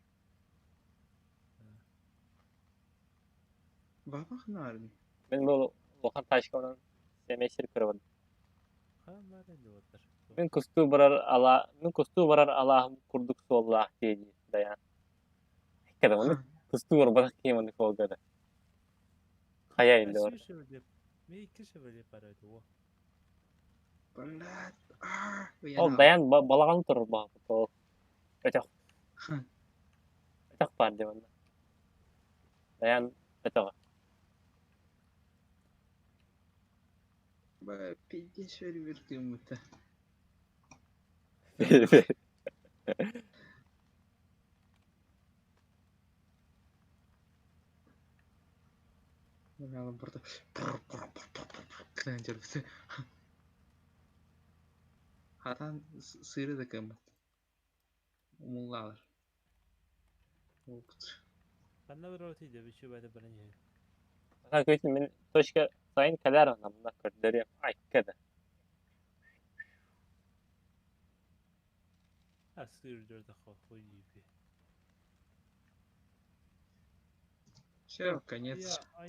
Баба ханарын. Мен бу лохан ташка онан семесир көрөбүн. Мен кустуу барар ала, мен кустуу барар алаахым курдук суоллаах диэди даян. Када оны кустуу барбатах кием оны суолгада. Хая инде бар. Блядь. А, Ол даян балаган турар баапыт ол. Өтөх. Өтөх бар деп онда. Даян өтөҕө. Ба, пиздец фейерверкты мыта. Мен burada Кленджер. Хатан сыры да кымыт. Умуллалар. Опт. Көтүн мин точка сайын кэлэр намна көрдөрүөм айка да. Все, конец. А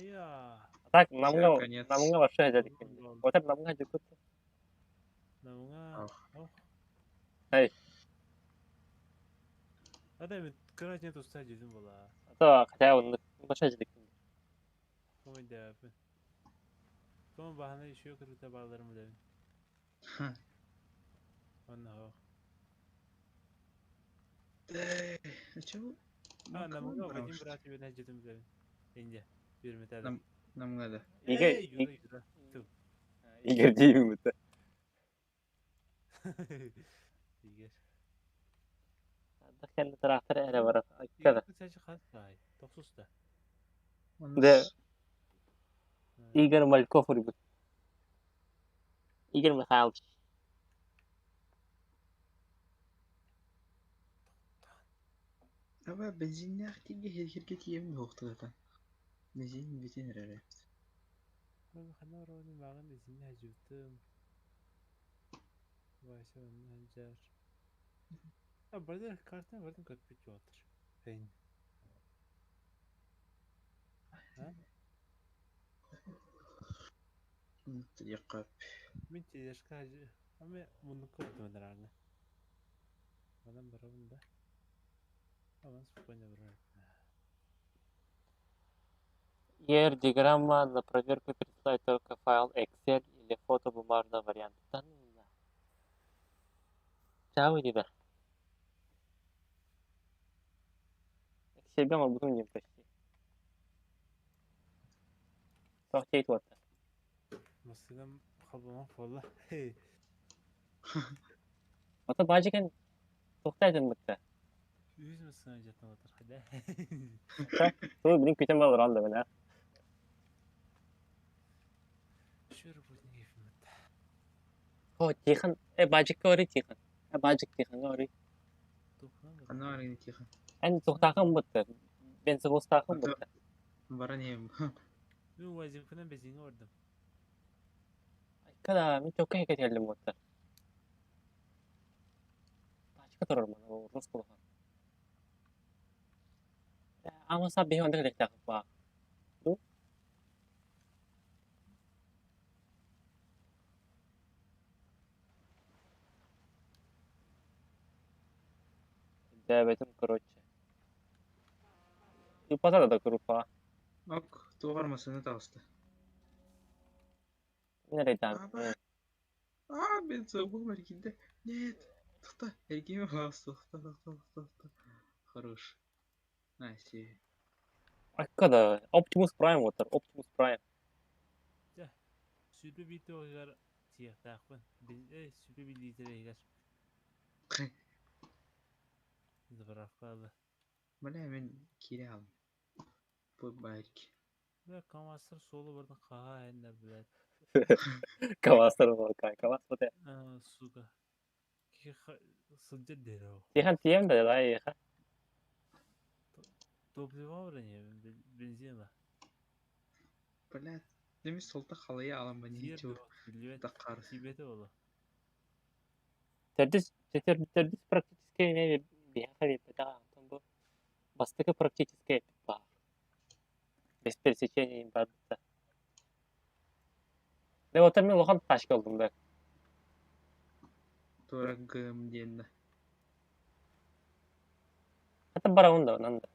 так Всё, намга конец. намга вообще дедик. Отыр намга жүкүт. Намга. Эй. Ада мен кыра нету стадию была. А то хотя он вообще дедик. Комой дәпін. Комой бахана еще кырыта балдарым билебин. Онна хо. А чего? А, намга Вадим брат мен жетим билебин. Инде. Бир Нам надо. Игорь, Юра, Юра. Игорь деймін бітті. Игорь. Кэнни трактор эрэ барар. Айка да. Игорь сачы хас бай. Токсуста. Да. Игорь Мальков урбут. Игорь Михайлович. Аба бензиннээх тиги хирге тиэбин хуохтугата. Бензин бүтэн эрэр эбит. Хана роны магын изине хажутым. Вася ханжар. А бардыр картын бардын көтпүт отыр. Фейн. А? Якап. Мен тележка хажы. Аме мунуку бутымын Манан барабын да. Аман спокойно барабын. Ер диаграмма на проверку присылает только файл Excel или фото бумажного варианта. Да ну на. Чао, деда. Excel могу не почти. Сохтейт вот. Масыгам хабама фолла. Ата бажыкен тоқтайтын бітті. Үз масыгам жатын отыр хада. Туй блин күтен балыр алды мен, а. Шүр бүтін кефимет. О, Тихон. Бажыкка ори Тихон. Бажык Тихонга ори. Ана арыгын тихон. Эн тоқтақын бітті. Бензовозтақын бітті. Баран ем. Мен вазифынан бензинге бардым. Айка да, мен чокка кетелим бітті. Тачка турар мана, рус болған. Амаса бихи онда келектақы ба. Ну? Дәбетім, короче. Ипата да группа. Ок, тугар масыны тағысты. Мен рейдам. А, бензобол эргинде. Нет. Тоқта, эргиме бағысты. Тоқта, тоқта, тоқта, тоқта. Хорош. Найси. Айка да, Optimus Prime отыр, Optimus Prime. Сүрбе бейті оғығар тияқтақпын. Сүрбе бейті егер. Заправкалы. Бля, мен кире алдым. Бу байрик. Бля, КамАЗтар солу бардын қаға әннер, блядь. КамАЗтар болкай, КамАЗ боте. Сука. Сылжа дерау. Тихан тием да, да, еха. Топливо вроде, бензин ба. Бля, деми солта халая алам ба не чу. Таққар. Сибете олу. Тердис, тердис практически не биха бета, антон бу. Бастыка практически бар. Без пересечения бар бita. Да вот мен лохан ташка алдым да. Тура гм денна. Хата барауын да, нанда.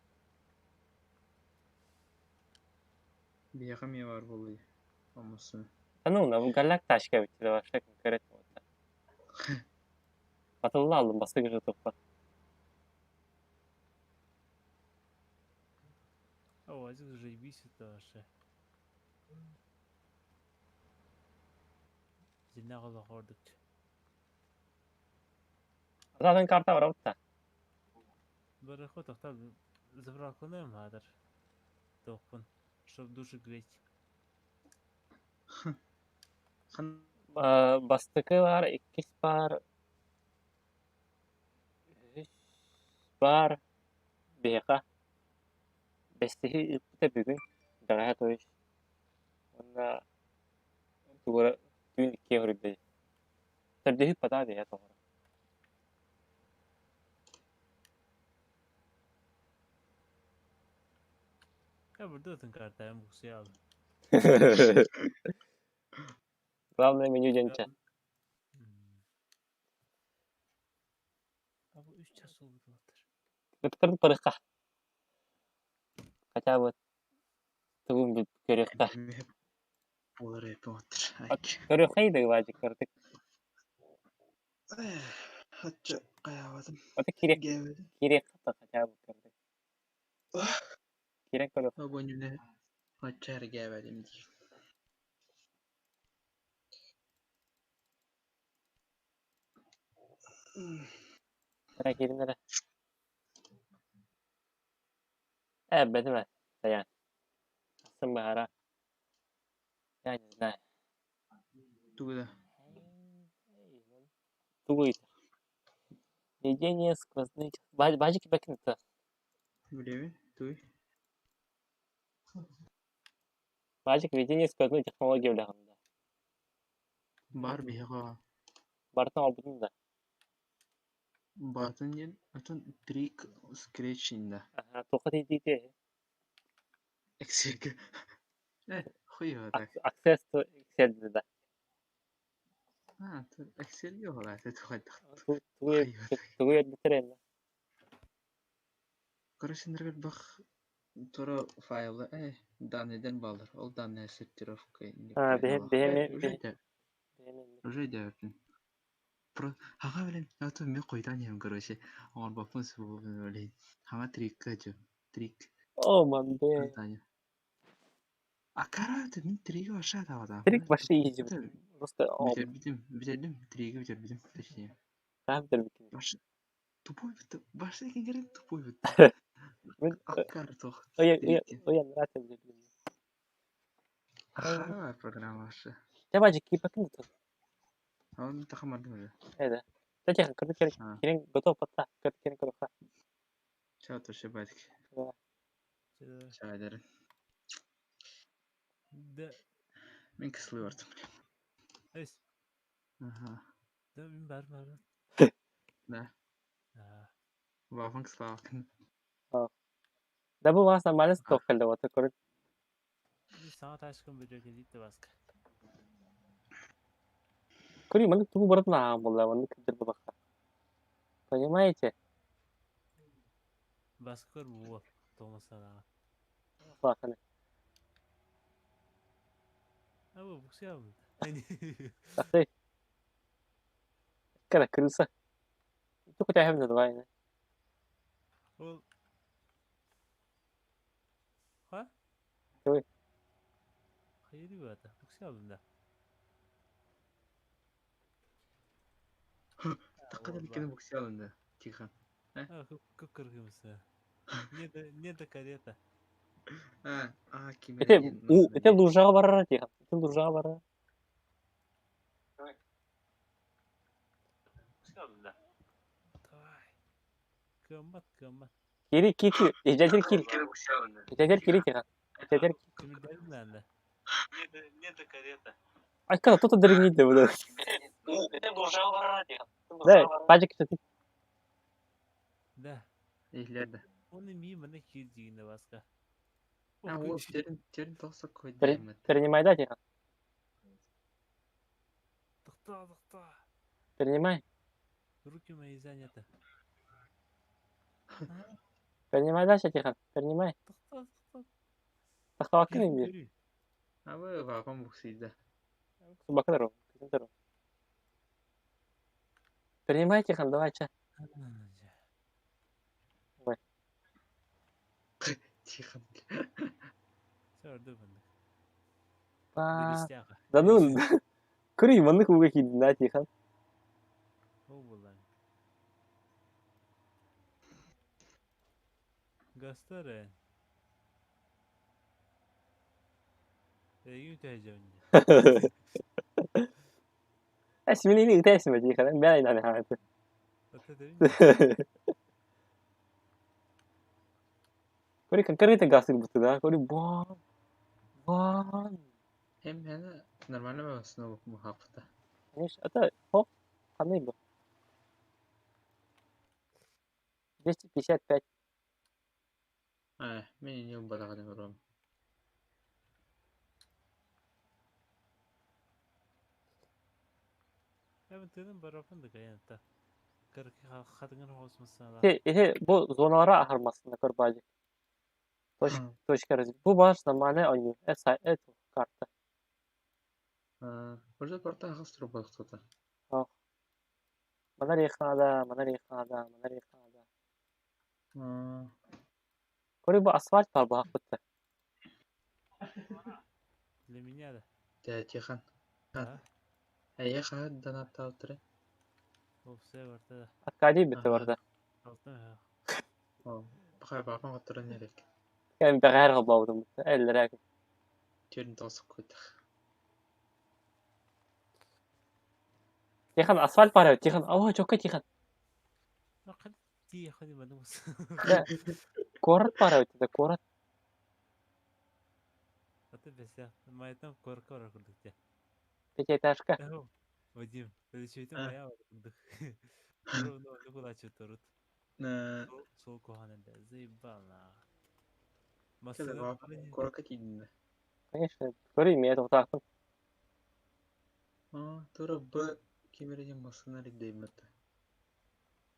Биха ме бар болу. Амасын. Да ну, на галак ташка бит да вообще конкретно вот. Батылла алдым бастык же топпа. О, азик заебись это вообще. Зина qola хордук. Zaten карта бар да. Бір ход тоқтап заправканы мадыр. Тоқпын, чтоб душу греть. Хан Бастыкы бар, иккис бар, үс бар, беха. Бестихи үппүтэ бүгүн, бэҕэһээ то есть. Уонна тугу түүн иккиэ хоруйда Төрдүһү потаа бэйэ тоҕоро. Я burada атын картайым буксуя алdım. Главное меню дьэнчэ. Абы 3 час oldu. Ыттарын парыхха. Хотя бы тугун билб көрүөххэ. Буолар эппин Көрүөххэ да баадьык кырдык. Хачча хайаабатым. Ото кириэх Гээбэтим. кириэххэ да хотя бы кырдык. Киирэн көрүөх. Обонюне хачча эргээбэтим дии. Эрэ киирин эрэ. Ээ бэтимэ Даян. Ахсын быһара. Я не знаю. Тугу да? Тугу ыйытар? Введение сквозных... Баадьык бэкин ыта. Билэбин, туй. Баадьык введение сквозной технология билэҕин да? Бар биһиэхэ Барытын оҥорбутун да? Баатын диэн отон трик скретчинг да. Аха, туохха тиийдиитэ? Excel. Э, хуй так. Access to Excel да. А, Excel ёҕа тухайдах. Тугу тугу эрдитэр эннэ? Короче, бах тура файлы данныйдан балар. Ол данные сортировка. А, бэһэм бэһэм Уже идеятын. Про хаха билен, ато мен койдан ем, короче. Оңор баппын субу билен. Хама трикка жо. Трик. О, манде. Таня. А караты мен триги аша тавада. Трик вообще изи. Просто Битим, битим, триги битим, битим, точнее. Там битим. Баш тупой бит, баш экен керек тупой бит. Аккар тох. Ой, ой, нравится битим. Ахара программа аша. Давай, кипакын тут. Он тахамардым уже. Это. Кстати, кырды керек, керек готов потта, кырды керек готов. Чао, тоже байтик. Да. Чао, дерин. Да. Мен кислый бардым. Эс. Ага. Да, мен бар бар. Да. Вафан киславакын. Да бу вас нормально стоккалда вот көрүн. Саҥа ташкын бөдө баска. Көрү маннык тугу барытын ааҕан буолла, маннык кырдыр булахха. Понимаете? Баска көр буо. Томасана. Баханы. А бу буксия Ахты. Кара крыса. Туку тахым давай. Ол Ха? Ой. Хайыр бата. Буксия да. Таққада биккені буксия алынды. Тихо. А, көп кыргымсы. Не да не да карета. А, а, ким Это у это лужаға барар тихо. Это лужаға барар. Давай. Кыммат, кыммат. Кири кити, ижадер кири. Ижадер кири тихо. Ижадер. Кимдер надо. Не да карета. Ай, когда кто-то дрыгнет, да, вот. Да, пачек что Да. Эхлерді. Оны ми мына кирдигинде баска. А, ол терин терин тоқса кой Принимай, да, тихо. Тохта, тохта. Принимай. Руки мои заняты. Принимай дальше, Тихон. Принимай. Тохта, тохта. Тахтавакын бир. Абы вапан буксийда. Бакынару. Принимай, Тихон, давай, ча. Ой. Тихон. Сорду бандык. Да ну, көрүй, маннык уга кийдин, да, Тихон. Ол булан. Гастары. Эйгин төһөжөмүн. Эсмини ыытайсың Тихон, мен айнан хааты. Ата дебин. Көрүй, конкретно гасыр буту, да? Көрүй, бан. Бан. Эм аны нормально снова хаппыта. Конечно, это хоп, ханный был. 255. Ээ, мин инньэ ылбатаҕын оҥоруом. Эбин тыынын барапын да кайанта. Хатыҥын хоосмассаала. Ити, ити бу зоналара аһармассына көрбаадьык. Точка, точка раз. Бу баар нормальный оонньуу. Это, это карта. Уже порта аҕыс турбахтата. Манар надо, манар надо, манар надо. Көрү бу асфальт бар баһахпытта. Для меня да. Дьэ, Тихон. А? Эйэ хаһан донаттаабыттара? Опция барта да. Аркадий бүттэ барда. Алтан О, баха баапан хотторон эрек. Кэм бэҕээр холбообутум бутта. Эллэрэ Төрүн тоосук куйдах. Тихон асфальт бар эбит. Тихон, оо, чокка Тихон. Тихон манус. Да. Куорат бар эбит, да, куорат. Аты бесэ. Майтан корка ора курдук те. Пятиэтажка. Вадим, өлүчүйтүн А. мая курдук. Ровно кулачы турут. Э, Сол кухан эле. Заебал на. кэлэ баапан куоракка тиийдин Конечно, көрүй мия тоқтаақпын. Аа, тура Б кимэринин массыына рейдэймэт.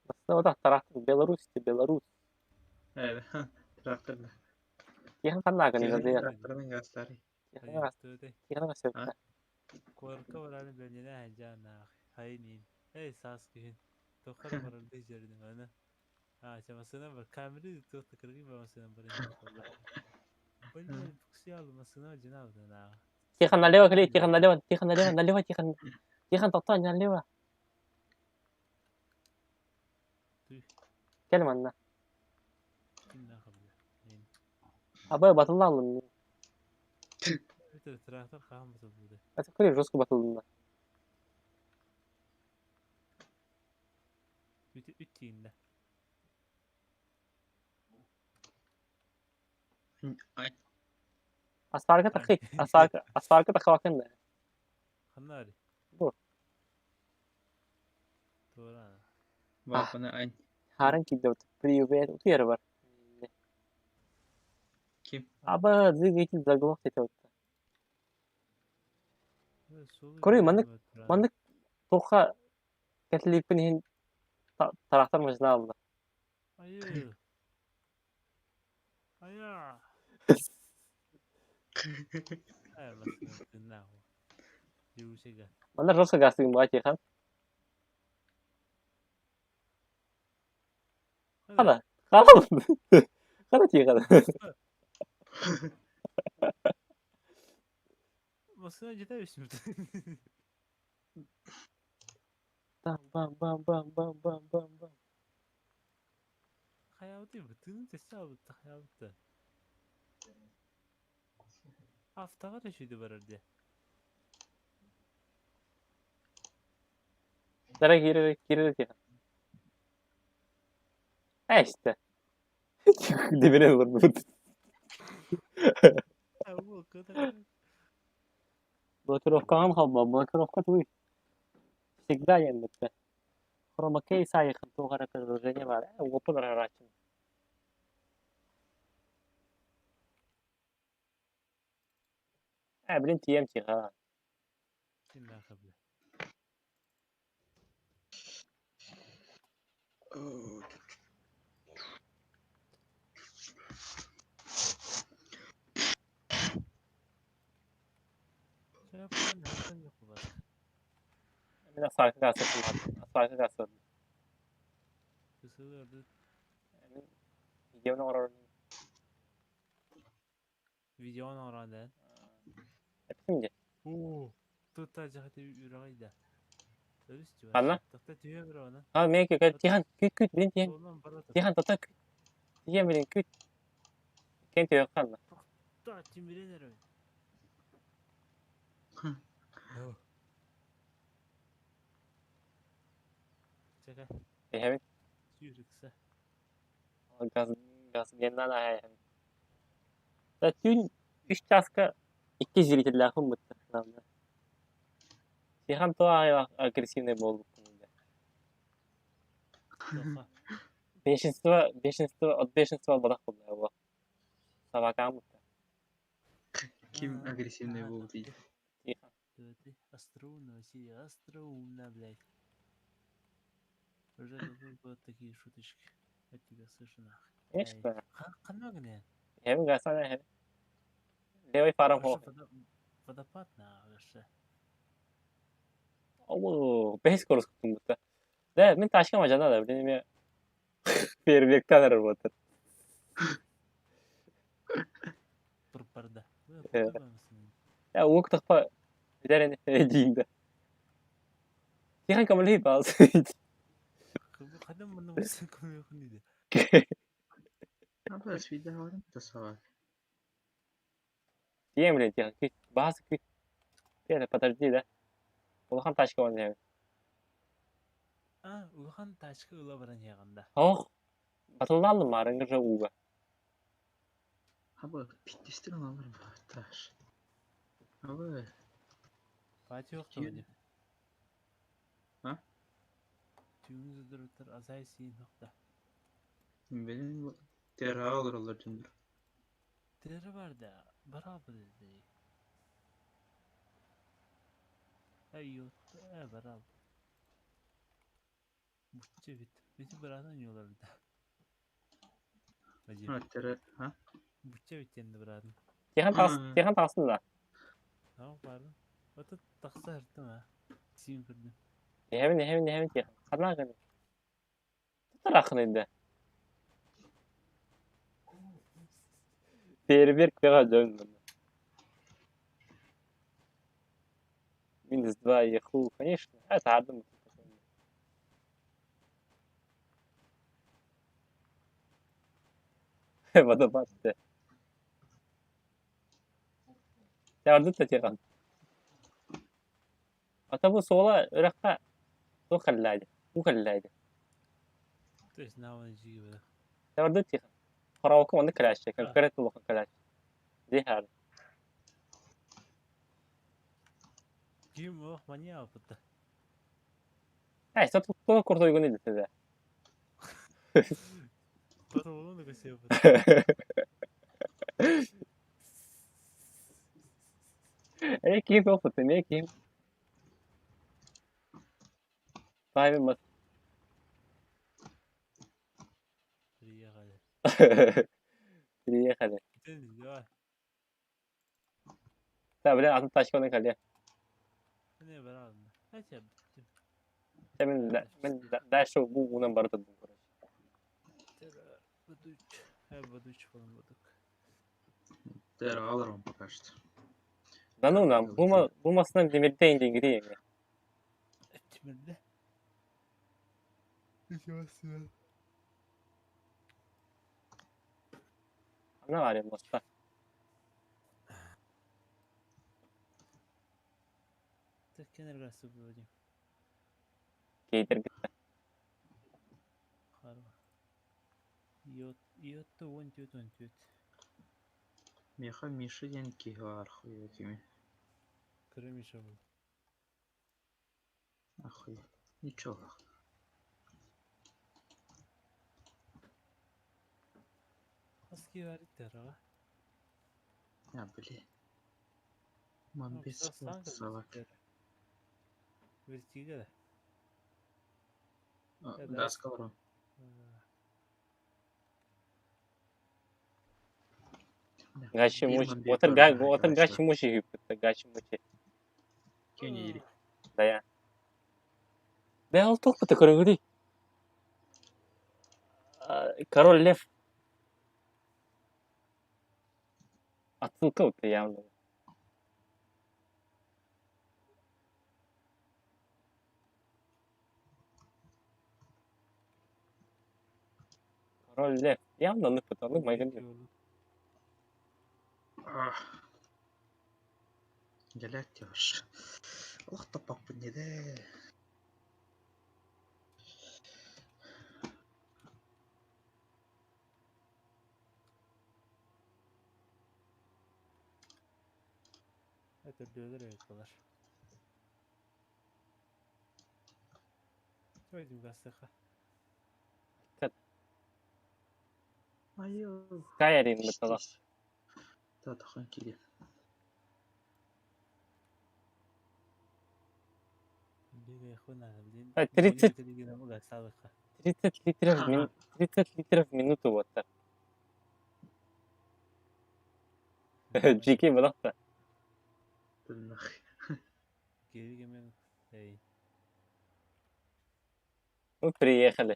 Баста отақ тарақты Беларусь те Беларусь. Ээ, трактор да. Тихон қаннаагын Тихон да. тракторынан газтары. Тихон Тихон А? сөпті. Корка бараны бөлнене ханжаана. Хайнин. Эй, саас күһүн. Тохар барылды жердин аны. А, чамасына бар. Камери туохта кыргый бар масына бар. Блин, пуксиал масына жинабыда на. Тихон налево клей, Тихон налево, Тихон налево, налево, Тихон. Тихон тоқтоо налево. Туй. Кел манна. Ким нахабла. Абай батылла алым. Это трактор хаам батылды. Это көрей жестко батылдым. Үт үттиинде. Ай, Асфальтка тахи, асфальтка, асфальтка тахабакын да. Ханнари. Бу. Тура. баапана ай. Харын кидде Привет, утуяр бар. Ким? Аба двигатель заглох дете отта. Көрүй, маннык маннык тоха кәтіліппін хин тарахтар машина алды. Айы. Ая. Ай, масына нахуй. Юшега. Манна жестко газтыгын ба Тихон. Қана, қана. Қана Тихон. Масына жете бишим. Бам бам бам бам бам бам бам бам. Хаябыты бүтүн тесабыты хаябыты. Автага төшүдү барар де. Дара кире кире Тихон. Ә işte. Дебере бар бу. Бу кыта. Блокировкаҕын холбоо, блокировка тугуй? Всегда яннык. Хромакей сайыхын туох эрэ приложение баар. Э, уоппун арарааччым. Э, блин, тиийэм тиха. Ким нахабла. Телефон хасан yok бар. Мин асфальтка гасытым асфальтка гасытым. Кысыларды Мин видеоны оҥорор видеоны оран эппитим дии. Оо, тут жахаты үрагайда. Өрүс Ханна? Тахта түһэ бер ана. А, мен кө Тихон, күт күт, блин, Тихон. Сонан барат. Тихон, тота күт. Тихон, блин, күт. Кен төйөх ханна. Та тимирен эрэ. Чэкэ. Эһэбин Сүүрүксэ. газ газ геннан аһайһын. Да түүн үс чааска икки зрителлээхпин бытта. Ладно. Тихон тоҕо агрессивный буолбуккун да. Тоха. Бешенство, бешенство, от бешенства буолбатах буолла. Собакам бутта. Ким агрессивный буолбут дейді? Тихон. Ты остроумно, Василий, остроумно, блядь. Уже какой вот такие шуточки от тебя слышу нахуй. Конечно. Ханна гне. Hem gasana hem. Левый фарам хо. Водопад на вообще. О, бэс корус кутун бутта. Да, мен ташка мажана да, блин, мен фейерверктен работает. Турпарда. Я ук тахпа билер деймді. Тихон көмөлөй баас. Хадам мында муса көмөлөй дейді. Абы свида барым да собак. Тием, блин, Тихон, баас күй. Ты подожди, да. Улахан тачка он не. А, улахан тачка ыла баран яганда. Ох. Батылдалды марыңгыр уга. Абы питтестер алар таш. Абы Пати yok da öyle. А? Tüyümüz ödürütür azay siyin nokta. Benim tera olur olur cündür. Teri var da barabı dedi. Ey yok e barabı. Butçe bit. Bizi bırakın yiyorlar bir de. Acı. Ha tera ha? Butçe bit yendi bırakın. Тихон тас, Тихон тасын да. Tamam pardon. Ото тахса ыртым ha. Син көрдüm. Нехемин, нехемин, нехемин Тихон. Ханаа гэн. Тутар инде. Фейерверк бега жөн. Минус 2 еху, конечно. Это ардым. Водопад. Ярды та Тихон. Ата бу сола өрөккө ту халлайды. У халлайды. То есть на он жиги бе. Ярды Тихон. Караоке оны калашы, конкретно улахан калашы. Дихар. Ким ох мания опыта. Эй, сот туга куртойгун иди да. Потом он такой опыта. Эй, ким опыт, не ким. Пайвы мас. Приехали. Приехали. Давай. Та, блин, атын тачка оны кале. Не барадым. Хотя Та мен мен дальше бу унан барды короче. Бадуч. Бадуч falan бадук. Tera alırım пока что. Да ну нам, бу бу масынан демирдейин деңгири эми. Тимирде. Ничего Ана бар моста. Так кенергасы бу Кейтер гитте. Харба. Йот, йотты он тют, он тют. Меха Миша ден киһи бар хуя кими. Кырымиша был. Ахуй. Ничего. Хаски var тера. А, блин. Мамбес собак. Вертига да. Да, скоро. Гачи мучи. Отыр га, отыр гачи мучи хиппет, гачи мучи. Кени Да я. Да ол тохпыты көрөнгүдүй. Король лев. Отсылка вот явно. Король лев. Явно ныпыт, аны майгын. Gelät yavaş. Ох таппаппын неде. Өтөрдүөлэр эбит балар. Чой гастыха. Айо. Skyrim бытала. Татахан кири. 30 30 литров 30 литров в минуту вот так. Жеке бұлақта. Мы приехали.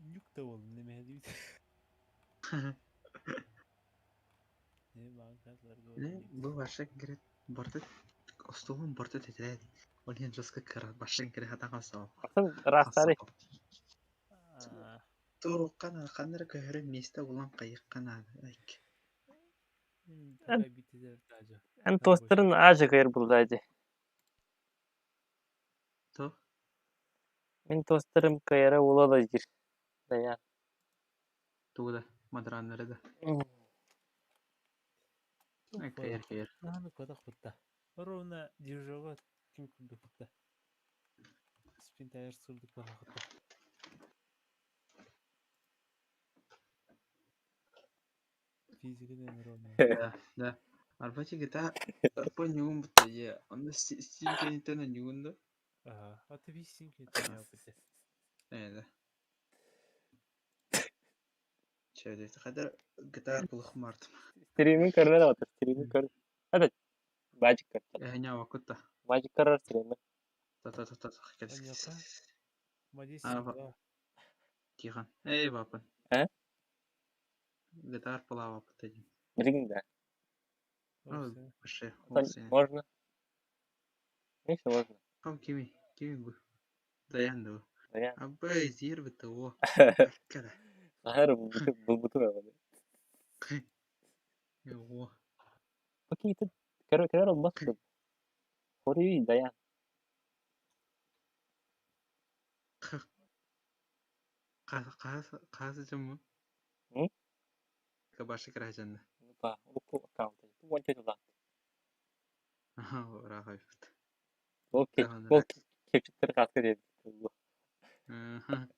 Нюк да болдum ne mehdi. Не, бу башак кирет барты остолун барты тетирет. Ол ен жестко кара башын кире хата касау. Атын растары. Туруққана қаныр көһөрө месте булан кайыккана. Айк. Эн тостарын ажы кайыр булдайды. То? Мин тостарым кайыра ула да жир. Да я. Тугуда мадраннары да. Кайыр кайыр. Наханы кодак бутта. Ровно держава ким курдук бутта. Спин тайр сурдук бахакта. Физика ден ровно. Да, да. Арбачи гита арпа нюгун бутта е. Онда стим кенитена нюгун да. Ага. А ты висин кенитена бутта. Э, да. Чөйдө кадар гитар булых март. Стримин көрмеді отыр. Стримин көр. Это бажик көр. Э, ня вакутта. Бажик көрөр стримин. Та та та та. Мадис. А, Тихан. Эй, вапын. Э? Гитар пала вапыт один. Билигин да. Вообще. Можно. Неше можно. Кам кими? Кими бу? Даян да. Даян. Абай зир бит о. Кара. Ахыр бу буту бар. О. Окей, тут көрөр көрөр olmaz. Хори Даян. Каз каз жамы. М? Кабашы кара жанна. Па, урукку аккаунт. Уонча жыл. Аха, рахайфт. Ол ол кепчиктер каска деді. Аха.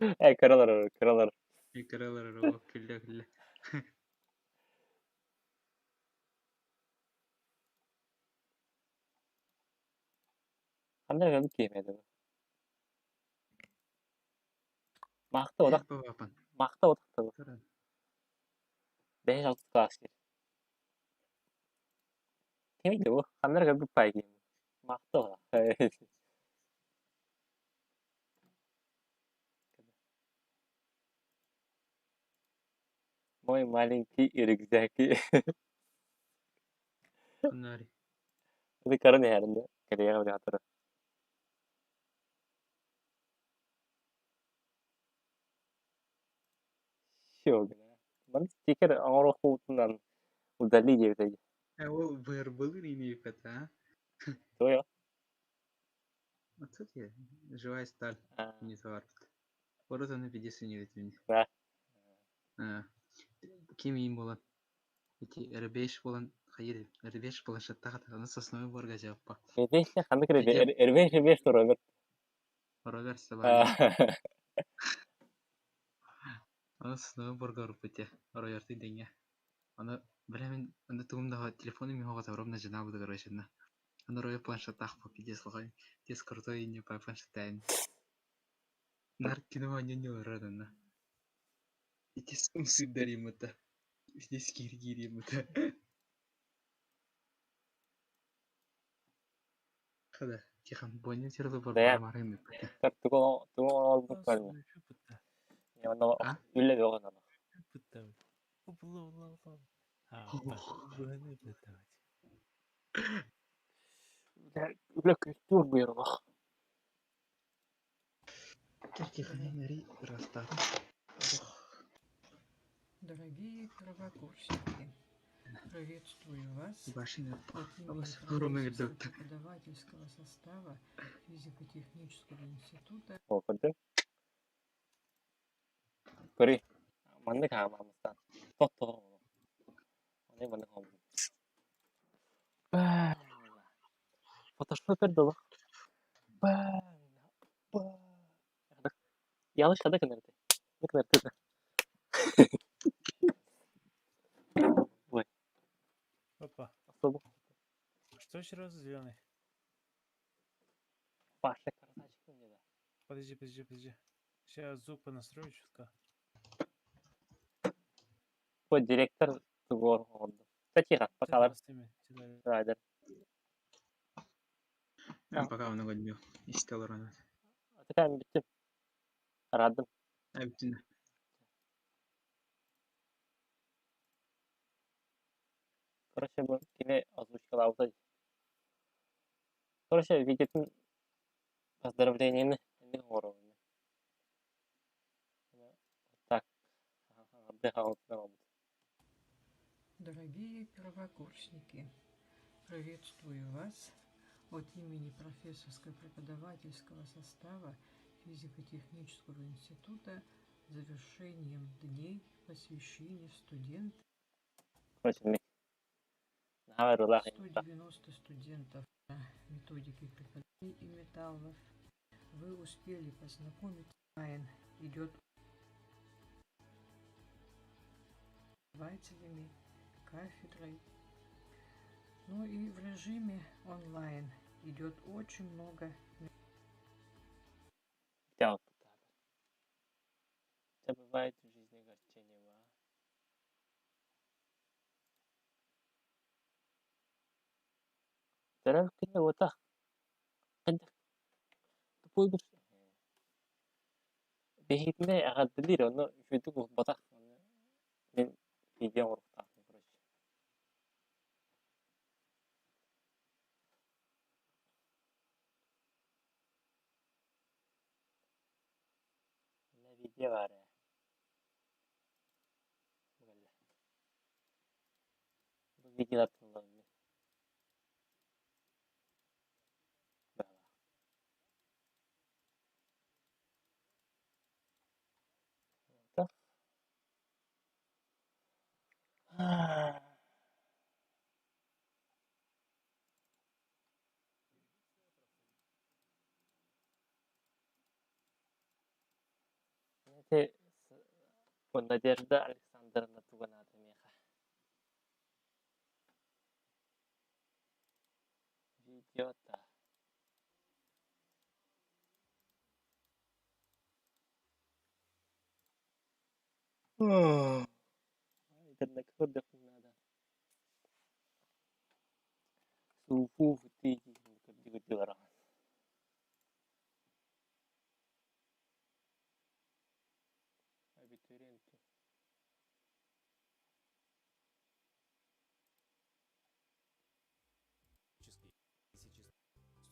Э, көрөлөр, көрөлөр. Көрөлөр, о, күлле күлле. Кандай кәдімгі киім еді. Мақта одақ, мақта одақ. 5-6 класс. Кемейді бұл, қандай кәдімгі пай киім. Мақта одақ. Мой маленький рюкзак. Нари. Это корона ярында. Кореяға біле атыры. Шо гына. Маны стикер оңоро хуутунан удали диэбит. Э, ол бырбылыр имеет, а? Тоё. Вот тут я. Живая сталь. Не товар. Пород она пиздец не ведет. Да. Ким им болан? Эти РБш болан, хайыр, РБш болан шаттаға аны сосновый борга жаппа. РБш ханнык РБш РБш Роберт. Роберт Сабали. Аны сосновый борга рупыте. Роберты деңе. Аны билемен, аны тугумда телефоны ми хогата ровно жена буду короче, на. Аны Роберт планшеттах по пиздец лохай. Пиздец крутой не по планшеттайн. Нар кино не не родана. Пиздец умсыдарим это. Пиздец киргирим это. Хада, тихо, бойня терлы бар Да. бармарын. Тугун тугун олбут бар. Я үле бөгөн аны. Үле көстүр буйрук. Дорогие первокурсники, Приветствую вас Башня от имени абас хоруна кирдибит. профессорско-преподавательского состава физико-технического института Ол көрдүм. Көрүй. Маннык хаамаамыстаан. Тохтоо. Маннык маннык хаамабын. Фотошопер дылы. Yanlış adı kınırdı. Ne kınırdı? Ой. Опа. Особо. Что еще раз зеленый? Паша красавчик мне да. Подожди, подожди, подожди. Сейчас звук понастрою чутка. По директор тугор oldu. Тихо, пока Райдер. Пока много дней. Истел рано. Такая bitti. Aradım. Bitti. Короче, bu кини озвучкалаабыта. Короче, видеотун поздравлениени эмне оҥоробун. Так. Дорогие первокурсники, приветствую вас от имени профессорско-преподавательского состава физико-технического института завершением дней посвящения студентов. 190 студентов методики преподавания и металлов. Вы успели познакомиться. Идет преподавателями, кафедрой. Ну и в режиме онлайн идет очень много. Это бывает в жизни огорчения. Төрөв уотах. Тупой Биһигитинэ эҕэрдэлиир, онно үчүгэйдик уһулбатах, мин видео оҥоруохтаахпын короче. Манна видео баар ээ. Бу видеолартан ылабын мин. Знаете, Надежда Александровна туган миэхэ. Видеота. Интернеккэ көрдөхпүн наада. Сууфуу көрдүү бараҕын. Абитуриенты.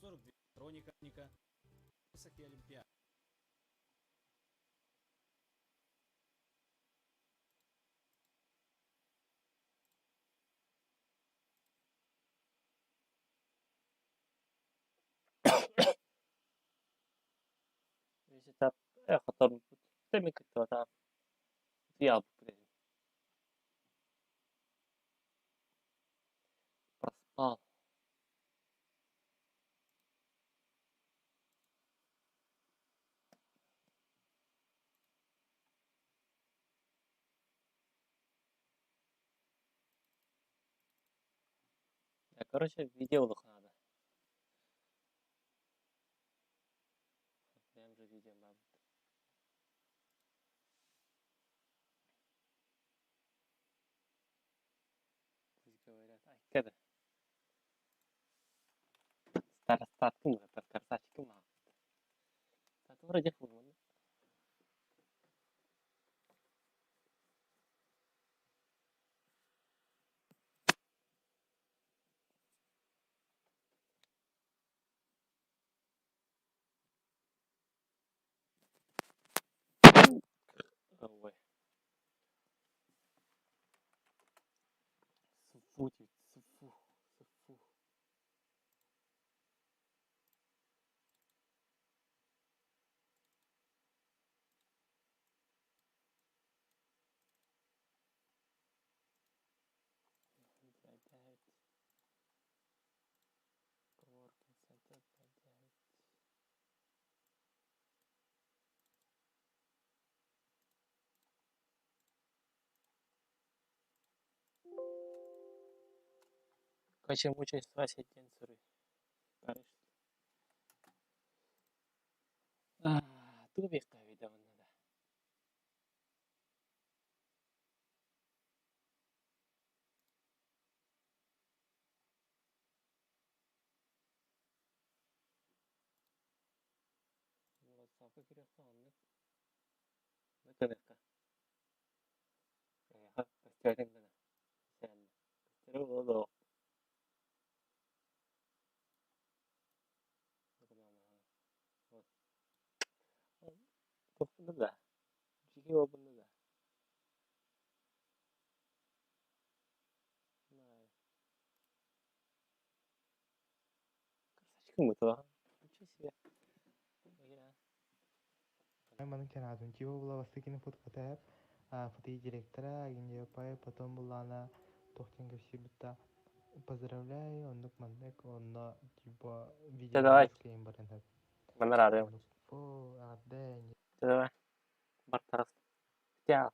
42 электроника, высокие олимпиады. Хотторбут. Мин кыттыбатаҕым. Утуйа хаалбыппын этим. Проспал. Короче, видео надо. Прям же видео баар. Пусть говорят. Айка да. Старостаттым красавчикым Та вроде хуй. Ой. Фу, фу, фу. Коворкинг центр 9. Короче, мучаюсь 21 сырый. Тубик видно да. WhatsApp'ка кириэххэ оннук. Ныкыныхха. Көстөөтүн гына. Көстөрү буолуо. Вот. Да. Жиги обунна да. Красавчик мытва. Ничего себе. Манын чанаатын типа була бастыкини фоткатаап фото директора агин потом булана тохтен кепсибитта поздравляю оннук маннык онно типа видео Давай. Манар арыам. Фу, аҕарда. Давай. Бар тарас. Тя.